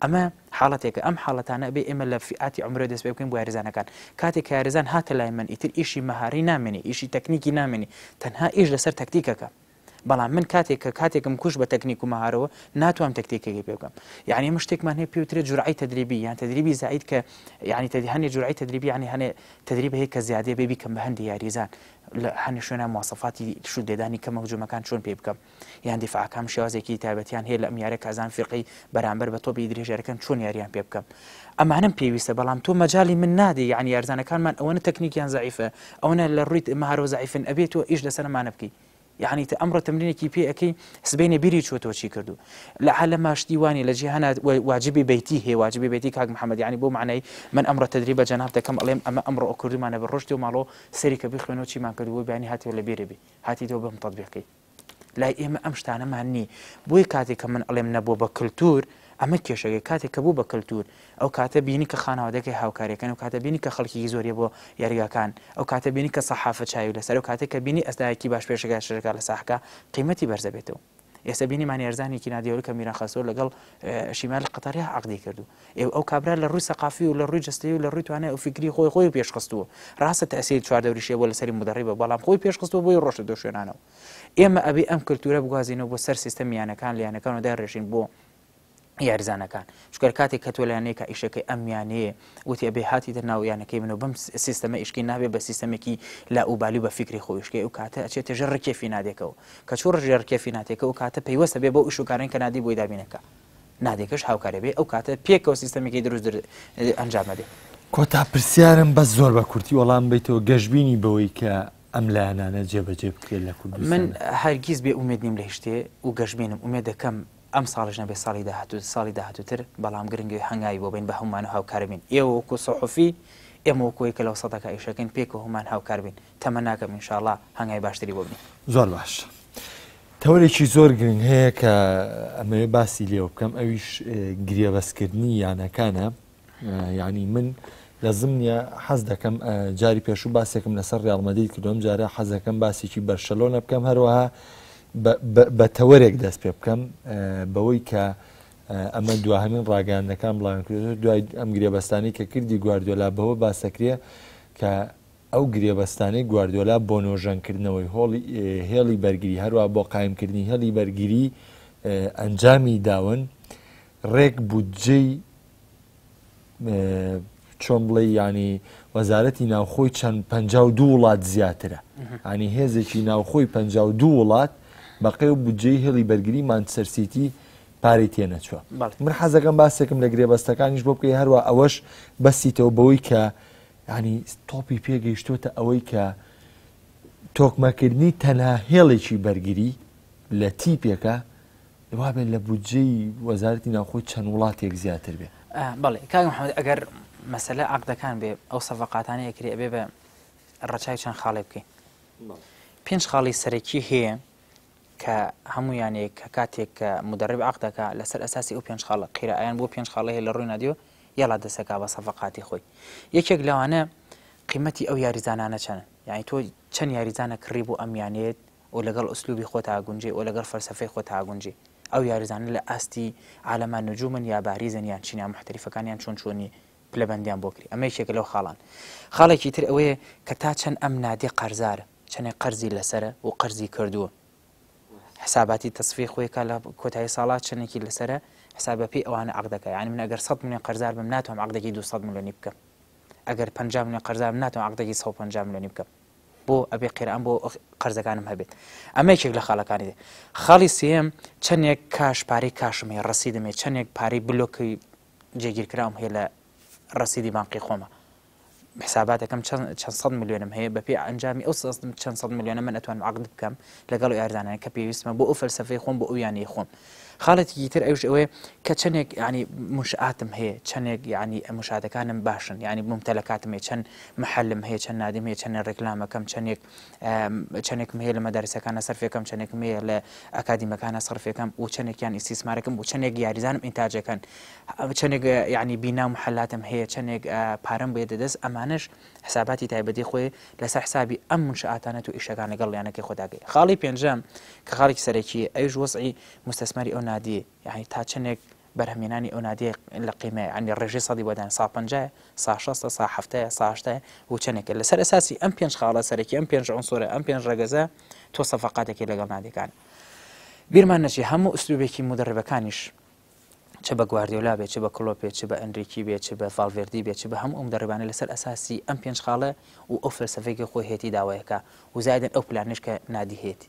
[SPEAKER 2] ئەمە حاڵەتێکە ئەم حاڵەتانە ئەبێ ئێمە لە فیئاتی عومرەوە دەست پێ بکەین بۆ یاریزانەکان کاتێک کە یاریزان هاتە لای من ئیتر ئیشی مەهاری نامێنێ ئیشی تەکنیکی نامێنێ تەنها ئیش لەسەر تەکتیکەکە بەڵام من کاتێک کە کاتێکم کوشت بە تەکنیک و مەهارەوە ناتوانم تەکتیکەکەی پێ بکەم یعنی ئێمە شتێکمان هەیە پێوترێت جورعەی تەدریبی یان تەدریبی زائید کە یعنی تەدی هەنێ جورعەی تەدریبی یعنی هەنێ تەدریب هەیە کە زیادەیە بێ بیکەم بە هەندی یاریزان لە هەنێ شوێنە مواسەفاتی شوت لێدانی کەمە هجومەکان چۆن پێ بکەم یان دیفاعەکان شێوازێکی تایبەتیان هەیە لە ئەم یارە کە ئەزان فیرقەی بەرامبەر بە تۆپی درێژ یاریەکەن چۆن یاریان پێ بکەم ئەمانەم پێویستە بەڵام تۆ مەجالی من نادەی یعنی یارزانەکانمان ئەوەنە تەکنیکیان زەعیفە ئەوەنە لە ڕووی مەهارەوە زەعیفن ئەبێ تۆ ئیش لەسەر ئەمانە بکەی یعنی تە ئەمڕۆ تەمرینێکی پێ ئەەکەی سبەینێ بیری چووەتەوە چی کردو لە عالەما شتی وانی لە جیهانا واجبی بەیتی هەیە واجبی بەیتی کاک محەممەد یعنی بۆ معنای من ئەمڕۆ تەدریب بە جەناب دەکەم ئەڵێم ئەمە ئەمڕۆ ئەو کردومانە بە ڕۆشتی و ماڵۆ سەری کە بخوێنەوە چیمان کردبوو بیانی هاتیەوە لە بیرە بی هاتیتەوە بەم تەتبیقی لای ئێمە ئەم شتانەمان نی بۆیە کاتێک کە من ئەڵێم نەبووە بە کلتور ئەمە کێشەکەی کاتێک کە بوو بە کلتور ئەو کاتە بینی کە خانەوادەکەی هاوکاریەکەن ئەو کاتە بینی کە خەڵکیکی زۆریە بۆ یاریگاکان ئەو کاتە بینی کە سەحافە چاوی لەسەر ئەو کاتێک کە بینی ئەستایەکی باش پێشەکە شەشەکە لە ساحەکە قیمەتی بەرزەبێتەوە ئێستا بینیمان یارزانێکی نادیارو کە میران خەسرۆ لەگەڵ شیمال قەتەریا عەقدی کردو ئێ ئەو کابرا لە ڕووی سەقافی و لە ڕووی جەستەیی و لە ڕووی توانای و فیکری خۆی خۆی پێشخستووە ڕاستە تەئسیری چواردەوریشی هەبووە لەسەری مودەڕیبە بەڵام خۆی پێشخستووە بۆی ڕۆشتە دۆ شوێنانەوە ئێمە ئەبێ ئەم کلتورە بگوازینەوە بۆ سەر سیستەمی یانەکان لە یانەکانەوە دایڕێژین بۆ یاریزانەکان چونکە کاتێک کە تۆ لە یانەیەکا ئیشەکەی ئەم یانەیە وتی ئەبێ هاتیتە ناو یانەکەی من و بەم سیستەمە ئیشکەی نابێ بە سیستەمێکی لائوبالی و بە فیکری خۆ ئیشکەی ئەو کاتە ئەچێتە ژێر ڕکێفی نادێکەوە کە چوو ژێر ڕکێفی ناتێکە ئەو کاتە پەیوەستە بێ بەو ئیش و کارەی کە نادی بۆی دابینەکە نادێکەش هاوکارێ بێ ئەو کاتە پێکەوە سیستەمێکی دروست ئەنجام ئەدێ.
[SPEAKER 1] کۆتا پرسیارم بەس زۆر بە کورتی وەڵام بەیتەوە گەشبینی بەوەی کە ئەم لایەنانە جێبەجێ بکرێت لە کوردستان؟
[SPEAKER 2] من هەرگیز بێ ئومێد نیم لە هیچ شتێ و گەشبینم ئومێد دەکەم ئەم ساڵیش نەبێت ساڵی داهاتوو ساڵی داهاتووتر بەڵام گرنگە هەنگاوی بۆ بین بە هەموومان و هاوکار بین ئێوە وەکو سوحوفی ئێمە وەکو ئەوەی کە لە وسەتەکە ئیشەکەین پێکەوە هەموومان هاوکار بین تەمەناکەم ان شاء اللە هەنگاوی باشتری بۆ بنێین.
[SPEAKER 1] زۆر باش تەوەرێکی زۆر گرنگ هەیە کە ئەمەوێ باسی لێوە بکەم ئەویش گرێبەستکردنی یانەکانە یعنی من لە زمنیە حەز دەکەم جاری پێشوو باسێکم لەسەر ریال مەدرید کردم جارە حەز دەکەم باسێکی بەرشەلۆنە بکەم هەروەها بە تەوەرێک دەست پێ بکەم بەوەی کە ئەمە دواهمین ڕاگەیاندنەکان بڵاویان کردووە دوای ئەم گرێبەستانی کە کردی گواردیۆلا بەوە باسەکرێ کە ئەو گرێبەستانەی گواردیۆلا بۆ نۆژەنکردنەوەی هۆڵی هێڵی بەرگری هەروە بۆ قایمکردنی هێڵی بەرگری ئەنجامی داون ڕێک بودجەی چۆن بڵێ ینی وەزارەتی ناوخۆی چەند 52 وڵات زیاترە ینی هێزێکی ناوخۆی 52 وڵات بەقێ و بودجەی هێڵی بەرگری مانچستەر سیتی پارەی تێنەچوە من حەزەکەم باسێکم لە گرێبەستەکانیش بۆ بکەی هەروە ئەوەش بەسیتەوە بەوەی کە ینی تۆپی پێگەیشتۆتە ئەوەی کە تۆکمەکردنی تەنها هێڵێکی بەرگری لە تیپێکە وابێت لە بودجەی وەزارەتی ناوخۆی چەند وڵاتێک زیاتر بێ.
[SPEAKER 2] بەڵێ کاک محمد ئەگەر مەسەلە عەقدەکان بێ ئەو سەفەقاتانەی ئەکرێ ئەبێ بە ڕەچاوی چەند خاڵێ بکەین. پێنج خاڵی سەرەکی هەیە کە هەموو یانەیەک کە کاتێک کە مدەڕیب عەقد دەکا لەسەر ئەساسی ئەو پێنج خاڵە قیرائیان بۆ پێنج خاڵە هەیە لە ڕووی نادیۆ یەڵا دەسەکا بە سەفەقاتی خۆی. یەکێک لەوانە قیمەتی ئەو یاریزانانە چەنن یانی تۆ چەند یاریزانە کڕی بۆ ئەم یانەیەت و لەگەڵ ئوسلوبی خۆتا ئەگونجێ و لەگەڵ فەلسەفەی خۆتا ئەگونجێ. ئەو یاریزانە لە ئاستی عالەما نجومن یا باریزن یان چین یا موحتەریفەکان یان چۆن چۆنی پلەبەندیان بۆ کرێ. ئەمە یەکێکە لەو خاڵان. خاڵێکی تر ئەوەیە کە تا چەند ئەم نادیە قەرزارە، چەندێک قەرزی لەسەرە و قەرزی کردووە. حساباتی تەسفیەی خۆی کا لە کۆتایی ساڵا چەندێکی لەسەرە حساب بەپێی ئەوانە عەقد دەکا. یانی من ئەگەر 100 ملیۆن قەرزار بم ناتوانم عەقدێکی 200 ملیۆنی بکەم. ئەگەر 50 ملیۆن قەرزار بم ناتوانم عەقدێکی 150 ملیۆنی بکەم. بۆ ئەبێ قیران بۆ قەرزەکانم هەبێت ئەمە یەکێک لە خاڵەکانی دێ خاڵی سێم چەندێک cash پارەی cash م هەیە ڕەسیدم هەیە چەندێک پارەی بلۆکی جێگیرکراوم هەیە لە ڕەسیدی بانقی خۆمە حساباتەکەم چەند سەد ملیۆنم هەیە بەپێی ئەنجامی ئەو چەند سەد ملیۆنە من ئەتوانم عقد بکەم لەگەڵ یاریزانان کە پێویستمە بۆ ئەو فەلسەفەی خۆم بۆ ئەو یانەی خۆم خاڵێکی تر ئەوش ئەوەیە کە چەندێک یعنی منشآتم هەیە چەندێک یعنی منشآتەکانم باشن یعنی ممتەلەکاتم هەیە چەند محلم هەیە چەند نادیم هەیە چەند ڕێکلامەکەم چەندێک چەندێکم هەیە لە مەدارسەکانە سەرفێکەم چەندێکم هەیە لە ئەکادیمەکانە سەرفێکەم و چەندێکیان ئیستیسمارەکەم و چەندێک یاریزانم ئینتاجەکەن چەندێک یعنی بینا و محلاتم هەیە چەندێک پارەم بێ دەدەست ئەمانش حساباتی تایبەتی خۆی لەسەر حسابی ئەم منشآتانە و ئیشەکان لەگەڵ یانەکەی خۆداگەی خاڵی پێنجەم کە خاڵێکی سەرەکییە ئەویش وەزعی موستەسمەری ئەو نادییە یانی تا چەندێک بەرهەمهێنانی ئەو نادیە لە قیمەیە یانی ڕێژەی سەدی بۆ دان سا پەنجایە سا شەستە سا حەفتایە سا هەشتایە و چەندێکە لەسەر ئەساسی ئەم پێنج خاڵە سەرەکی ئەم پێنج عونسورە ئەم پێنج ڕەگەزە تۆ سەفەقاتێکی لەگەڵ نادیەکان بیرمان نەچێ هەموو ئوسلوبێکی مودەڕیبەکانیش چ بە گواردیۆلا بێ چ بە کلۆپ بێ چ بە ئەنریکی بێ چ بە ڤاڵڤێردی بێ چ بە هەموو ئەو مدەڕیبانە لەسەر ئەساسی ئەم پێنج خاڵە و ئەو فەلسەفەی کە خۆی هەیەتی داوایەکا و زائیدەن ئەو پلانەش کە نادی هەیەتی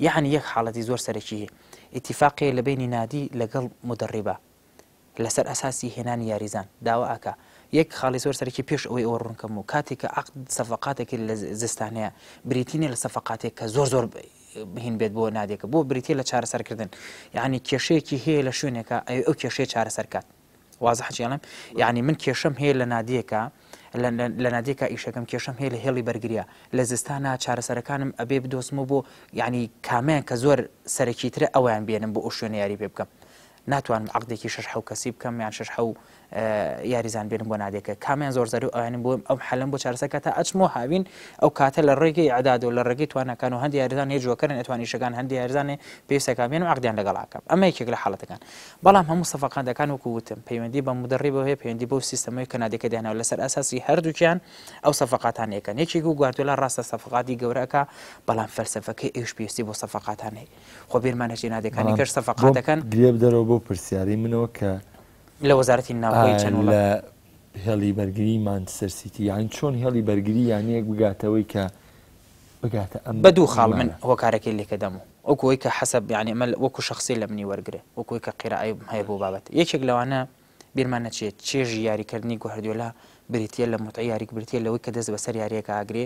[SPEAKER 2] یەعنی یەک حاڵەتی زۆر سەرەکی هەیە ئیتیفاق هەیە لە بەینی نادی لەگەڵ مدەڕیبا لەسەر ئەساسی هێنانی یاریزان داوا ئەکا یەک خاڵی زۆر سەرەکی پێش ئەوەی ئەوە ڕوون کەم و کاتێک کە عەقد سەفەقاتێکی لە زستانەیە بریتی نیە لە سەفەقاتێک کە زۆر زۆر هین بێت بۆ نادێکە بۆ بریتە لە چارەسەرکردن یعنی کێشەیەکی هەیە لە شوێنێکە ئەوێ ئەو کێشەیە چارەسەر کات وازح چیڵم یعنی من کێشەم هەیە لە نادیەکە لە نادیەکە ئیشەکەم کێشەم هەیە لە هێڵی بەرگریە لە زستانە چارەسەرەکانم ئەبێ بدۆزمەوە بۆ یعنی کامیان کە زۆر سەرەکیترە ئەویان بێنم بۆ ئەو شوێنە یاری پێ بکەم ناتوانم عەقدێکی شەش حەو کەسی بکەم یان شەش حەو یاریزان بێنم بۆ نادێکە کامیان زۆر زەرو ئەوانم بۆ ئەم حەلم بۆ چارەسەر کە تا ئەچمەوە هاوین ئەو کاتە لە ڕێگەی ئەداد و لە ڕێگەی توانەکان و هەندی یاریزان هەیە جوەکەرن ئەتوان ئیشەکان هەندی یاریزانێ پێویستەکە بێنم عەقدیان لەگەڵ ئەکەم ئەمە یەکێک لە حاڵەتەکان بەڵام هەموو سەفەقاتەکان وەکو وتم پەیوەندی بە مدەڕیبەوە هەیە پەیوەندی بەو سیستەمەوەی کە نادێکە دێنەوە لەسەر ئەساسی هەردووکیان ئەو سەفەقاتانە یەکەن یەکێک و گواردیۆلا ڕاستە سەفەقاتی گەورە ئەکا بەڵام فەلسەفەکەی ئەویش پێویستی بۆ سەفەقاتان هەیە خۆ بیرمان نەچێ نادێکانی
[SPEAKER 1] بەڵام
[SPEAKER 2] کەش
[SPEAKER 1] بۆم
[SPEAKER 2] سەفەقاتەکەن.
[SPEAKER 1] گرێ بدەرەوە بەو پرسیارەی منەوە کە
[SPEAKER 2] لە وەزارەتی ناوخۆی
[SPEAKER 1] ئایا
[SPEAKER 2] چەند وڵات.
[SPEAKER 1] لە هێڵی بەرگری مانچستەر سیتی یانی چۆن هێڵی بەرگری یانەیەک بگاتەوەی کە بگاتە ئەم
[SPEAKER 2] بە دوو خاڵ من
[SPEAKER 1] ئیمانە؟
[SPEAKER 2] هۆکارەکەی لێکەدەم و وەکو ئەوەی کە حەسەب یانی ئەمە وەکو شەخسی لە منی وەرگرە وەکو ئەوەی کە قیرائەیم هەیە بۆ بابەت یەکێک لەوانە بیرمان نەچێت چێژی یاریکردنی گواردیۆلا بریتییە لە موتعەی یاریک بریتییە لەوەی کە دەست بەسەر یارییەکە ئەگرێ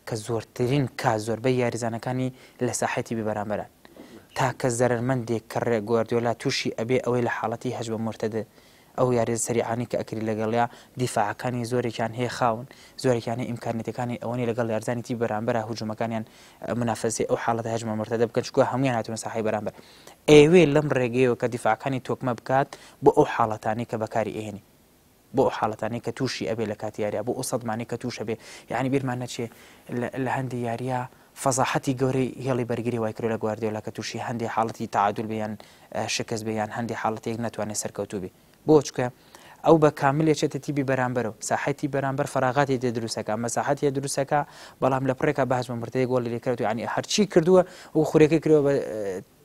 [SPEAKER 2] کە زۆرترین کات زۆربەی یاریزانەکانی لە ساحەی تیپی بەرامبەران تاکە زەرەرمەندێک کە ڕێ گواردیۆلا تووشی ئەبێ ئەوەی لە حاڵەتی هەجمە مورتەدە ئەو یاریە سەریعانەی کە ئەکری لەگەڵیا دیفاعەکانی زۆرێکیان هەیە خاون زۆرێکیان هەیە ئیمکانیەتەکانی ئەوە نیە لەگەڵ یارزانی تیپی بەرامبەرا هجومەکانیان منافەسەی ئەو حاڵەتە هەجمە مورتەدە بکەن چونکە هەموویان هاتوونە ساحەی بەرامبەر ئەیەوێ لەم ڕێگەیەوە کە دیفاعەکانی تۆکمە بکات بۆ ئەو حاڵەتانەی کە بەکاری ئەهێنی بۆ ئەو حاڵەتانەی کە تووشی ئەبێ لە کاتی یاریا بۆ ئەو سەدمانەی کە تووش ئەبێ یعنی بیرمان نەچێ لە هەندی یاریا فەزاحەتی گەورەی هێڵی بەرگری وای کرد لە گواردیۆلا کە تووشی هەندێ حاڵەتی تەعادول بێ یان شکست بێ یان هەندێ حاڵەتێک نەتوانێت سەرکەوتوو بێ بۆ چکە ئەو بە کامل ئەچێتە تیپی بەرامبەرەوە، ساحەی تیپ بەرامبەر فەراغاتی تێ دروست ئەکا، مەساحەت تێ دروست ئەکا، بەڵام لە پڕێکا بە هەجمە مرتەیە گۆڵی لێ کرد و یانی هەرچی کردووە و خورێکەی کردووە بە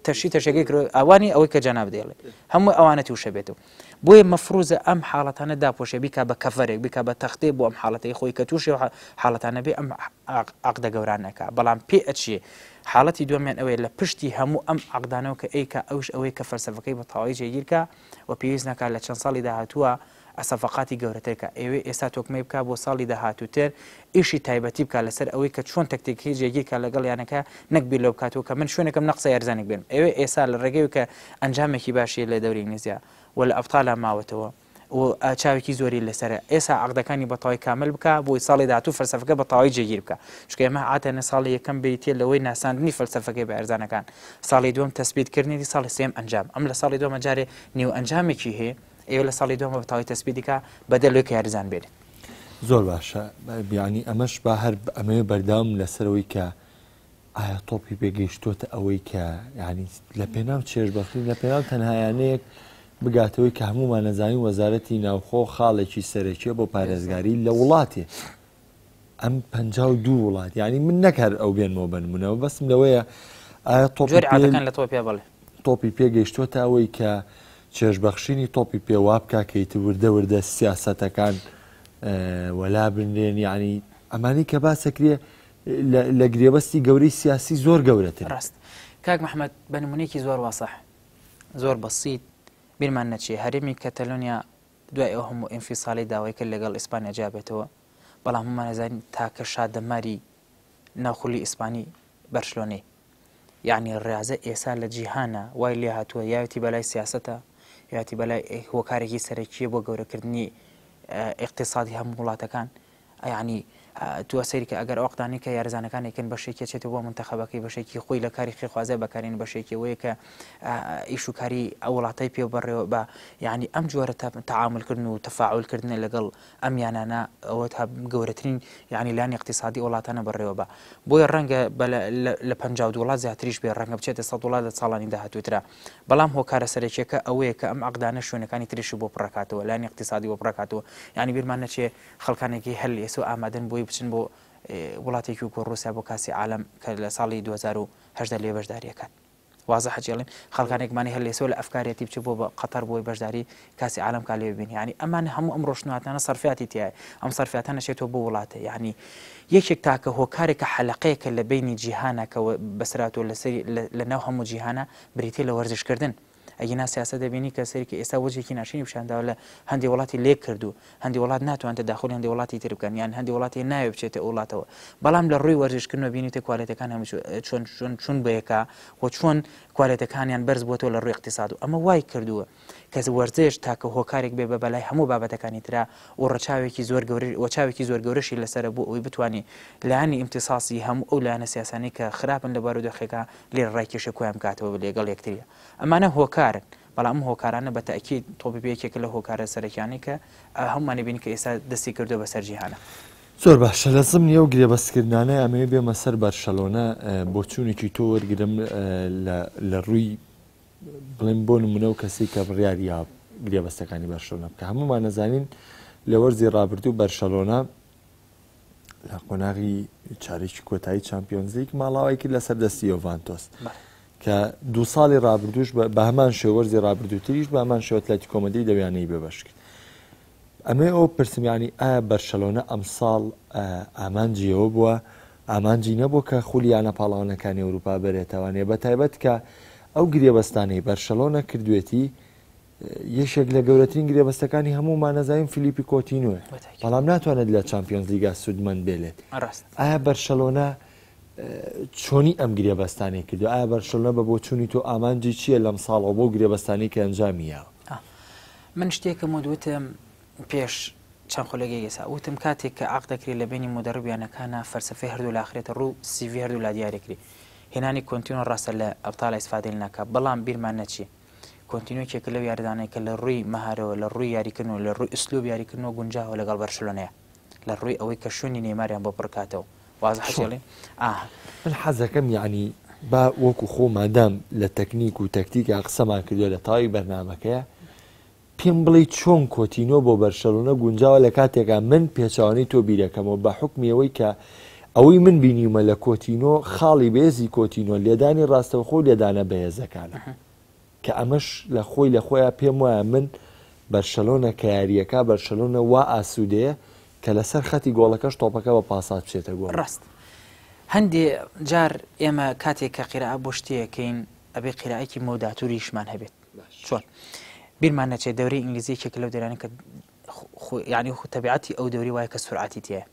[SPEAKER 2] تەشی تەشەکەی کردووە ئەوانی ئەوەی کە جەناب دەیڵێ هەموو ئەوانە تووشە بێتەوە. بۆیە مەفروزە ئەم حاڵەتانە داپۆشێ بیکا بە کەڤەرێک بیکا بە تەختەیەک بۆ ئەم حاڵەتەی خۆی کە تووشی حاڵەتانە بێ ئەم عەقدە گەورانە ئەکا بەڵام پێ ئەچێ حاڵەتی دووەمیان ئەوەیە لە پشتی هەموو ئەم عەقدانەوە کە ئەیکا ئەوش ئەوەیە کە فەلسەفەکەی بە تەواوی جێگیر کا و پێویست نەکات لە چەند ساڵی داهاتووە سەفەقاتی گەورەتر کا ئەیەوێ ئێستا تۆکمەی بکا بۆ ساڵی داهاتووتر ئیشی تایبەتی بکا لەسەر ئەوەی کە چۆن تەکتیکەکەی جێگیر کا لەگەڵ یانەکە نەک بیر لەوە بکاتەوە کە من شوێنێکم نەقسە یاریزانێک بێنم ئەیەوێ ئێستا لە ڕێگەی کە ئەنجامێکی باشی لە دەوری ئینگلیزیا و لە ئەبتالا ماوەتەوە و چاوێکی زۆری لەسەرە ئێسا عەقدەکانی بە تەواوی کامل بکا بۆی ساڵی داهاتوو فەلسەفەکە بە تەواوی جێگیر بکا چونکە ئێمە عادەتەن ساڵی یەکەم بریتیە لەوەی ناساندنی فەلسەفەکەی بە یارزانەکان ساڵی دووەم تەسبیت کردنیەتی ساڵی سێیەم ئەنجام ئەم لە ساڵی دووەمە جارێ نیو ئەنجامێکی هەیە ئێوە لە ساڵی دووەمە بە تەواوی تەسبیتی کا بەدەر لەوەی کە یاریزان بێنێت.
[SPEAKER 1] زۆر باشە یانی ئەمەش با هەر ئەمەوێ بەردەوام لەسەرەوەی کە ئایا تۆپی پێ گەیشتۆتە ئەوەی کە یانی لە پێناو چێژبەخشین لە پێناو تەنها یانەیەک بگاتەوەی کە هەموومان نەزانین وەزارەتی ناوخۆ خاڵێکی سەرەکیە بۆ پارێزگاری لە وڵاتێ ئەم 52 وڵات یعنی من نەک هەر ئەو بێنمەوە بنمونەوە بەسم لەوەیە ئایا تۆپی
[SPEAKER 2] عادەکان لە تۆپی بڵێ
[SPEAKER 1] تۆپی پێ گەیشتۆتە ئەوەی کە چێژبەخشینی تۆپی پێ وا بکا کە ئیتر وردە وردە سیاسەتەکان وەلا بنرێن یعنی ئەمانی کە باسەکرێ لە گرێبەستی گەورەی سیاسی زۆر گەورەترن.
[SPEAKER 2] ڕاست کاک محمد بە نمونەیەکی زۆر واسح زۆر بەسیت بیرمان نەچێ هەرێمی کەتەلۆنیا دوای ئەو هەموو ئینفیساڵەی داوای کرد لەگەڵ ئیسپانیا جیا بێتەوە بەڵام هەموومان ئەزانین تاکە شادەماری ناو خولی ئیسپانی بەرشلۆنەی یعنی ڕاضە ئێسا لە جیهانە وای لێ هاتووە یاوێتی بەلای سیاسەتە یاتی بەلای هۆکارێکی سەرەکیە بۆ گەورەکردنی ئیقتیسادی هەموو وڵاتەکان یەعنی تۆ سەیری کە ئەگەر ئەو عەقدانەی کە یاریزانەکان ئەیکەن بەشێکی ئەچێتەوە بۆ مونتەخەبەکەی بەشێکی خۆی لە کاری خێرخوازیە بەکارێنی بەشێکی ئەوەیە کە ئیش و کاری ئەو وڵاتەی پێ بەڕێوە بە یعنی ئەم جۆرە تەعامل کردن و تەفاعول کردنە لەگەڵ ئەم یانانە ئەوە تا گەورەترین یعنی لانی اقتصادی وڵاتانە بەڕێوە بە بۆیە ڕەنگە لە 52 وڵات زیاتریش بێ ڕەنگە بچێتە 100 وڵات لە ساڵانی داهاتووترا بەڵام هۆکارە سەرەکیەکە ئەوەیە کە ئەم عەقدانە شوێنەکانی تریشی بۆ پڕەکاتەوە لانی اقتصادی بۆ پڕەکاتەوە یعنی بیرمان نەچێ خەڵکانێکی هەر لە ئێسەوە ئامادەن بۆی بچن بۆ وڵاتێکی وەکو ڕووسیا بۆ کاسی عالەم کە لە ساڵی 2018 لێ بەشداری ئەکات. وازحە چی ئەڵێم؟ خەڵکانێکمانی هەر لە ئێسەوە لە ئەفکارێتی بچێ بۆ بە قەتەر بۆی بەشداری کاسی عالەم کا لێ ببینی. یعنی ئەمان هەموو ئەم ڕۆشنهاتنانە سەرفیاتی تیایە. ئەم سەرفیاتانە چێتەوە بۆ وڵاتە. یعنی یەکێک تاکە هۆکارێک کە حەلەقەیەکە لە بەینی جیهانە کە بەسراتەوە لەسەری لە ناو هەموو جیهانە بریتیە لە وەرزشکردن. ئەگینا سیاسەت دەبینی کە سەیرکە ئێستا وەجهێکی ناشرینی پیشان داوە لە هەندێ وڵاتی لێک کردوو هەندێ وڵات ناتوانێت تەداخولی هەندێ وڵاتی تر بکەن یان هەندێ وڵاتی ناوێ بچێتە ئەو وڵاتەوە بەڵام لە ڕووی وەرزشکردنەوە بینیتە کوالێتەکان هەموو چۆن چۆن چون بەیەکا و چۆن کوالێتەکانیان بەرز بووەتەوە لە ڕووی اقتصاد و ئەمە وای کردووە کە وەرزش تاکە هۆکارێک بێ بە بەلای هەموو بابەتەکانی ترا و ڕەچاوێکی زۆر گەورە و چاوێکی زۆر گەورەشی لەسەرە بۆ ئەوەی بتوانێ لایەنی ئیمتیساسی هەموو ئەو لایەنە سیاسانەی کە خراپن لە بارودۆخێکا لێرە ڕایکێشێ کۆیان بکاتەوە لەگەڵ یەکتریا ئەمانە هۆکارن، بەڵام ئەم هۆکارانە بە تەئکید تۆپی پێ یەکێکە لەو هۆکارە سەرەکیانەی کە هەموومان ئەبینین کە ئێستا دەستی کردووە بەسەر جیهانا.
[SPEAKER 1] زۆر باشە لە زمنی ئەو گرێبەستکردنانە ئەمەوێ بێمە سەر بەرشەلۆنە بۆچوونێکی تۆ وەرگرم لە ڕووی بڵێم بۆ نمونە و کەسی کە بڕیاری یا گرێبەستەکانی بەرشەلۆنە بکە هەموومان نەزانین لە وەرزی ڕابردوو بەرشەلۆنە لە قۆناغی چارێکی کۆتایی چمپیۆنزلیگ ماڵاوای کرد لەسەر دەستی یۆڤانتۆس کە دو ساڵی رابردوش بە هەمان شێوەرزی رابردووتریش بە هەمان شێوە ئەتلەتیکۆ مەدرید لەویانەی بێبەش کرد ئەمەی ئەو پرسم ینی ئایا بەرشەلۆنە ئەمساڵ ئامانجی ئەوە بووە ئامانجی نەبوو کە خولیانە پاڵەوانەکانی ئەوروپا بەرێتەوانێ بە تایبەت کە ئەو گرێبەستانەی بەرشەلۆنە کردوێتی یەکێک لە گەورەترین گرێبەستەکانی هەموومان نەزانین فیلیپی کۆتینۆیە بەڵام ناتوانێت لە چامپیۆنز لیگا سوودمەند بێلێت ئایا بەرشەلۆنە چۆنی ئەم گرێبەستانەی کردو ئایا بەرشەلۆنە بە بۆچوونی تۆ ئامانجی چییە لەم ساڵەوە بۆ گرێبەستانی کە ئەنجامی یاوە
[SPEAKER 2] من شتێکم وت وتم پێش چەند خولەکێک ئێستا وتم کاتێک کە عەقد دەکرێت لە بینی مدەرب یانەکانە فەلسەفەی هەردوو لاخرێتە ڕوو سیڤی هەردوو لا دیارەکری هێنانی کۆنتینۆ ڕاستە لە ئەبتال ئیسفادەی ناکە بەڵام بیرمان نەچی کۆنتینۆ یەکێکە لەو یاریزانانەی کە لە ڕووی مەهارەوە، لە ڕووی یاریکردنەوە، لە ڕووی ئسلوب یاریکردنەوە گونجاوە لەگەڵ بەرشلۆنەیە، لە ڕووی ئەوەی کە شوێنی نێیماریان بۆ پڕکاتەوە. وازحە
[SPEAKER 1] چۆن؟
[SPEAKER 2] چێڵی؟ ئا.
[SPEAKER 1] من حەزەکەم یەعنی با وەکو خۆ مادام لە تەکنیک و تەکتیکا قسەمان کردووە لە تەواوی بەرنامەکەیا. پێم بڵێی چۆن کۆتینۆ بۆ بەرشەلۆنە گونجاوە لە کاتێکا من پێچەوانەی تۆ بیرەکەمەوە بە حوکمی ئەوەی کە ئەوەی من بینیومە لە کۆتینۆ خاڵی بەێزی کۆتینۆ لێدانی ڕاستەوخۆ و لێدانە بەهێزەکانە کە ئەمەش لە خۆی لە خۆیان پێم وایە من بەرشەلۆنە کە یاریەکە بەرشەلۆنە وا ئاسوودەیە کە لەسەر خەتی گۆڵەکەش تۆپەکە بە پاسات بچێتە گۆڵ.
[SPEAKER 2] ڕاست هەندێ جار ئێمە کاتێک کە قیرائە بۆ شتێکەین ئەبێ قیرائەکی مەوداتوریشمان هەبێت چۆن بیرمان نەچێت دەورەی ئینگلیزی یەکێکە لەو دەرانە کە یعنی خو تەبیعەتی ئەو دەوری وایە کە سرعەتی تایە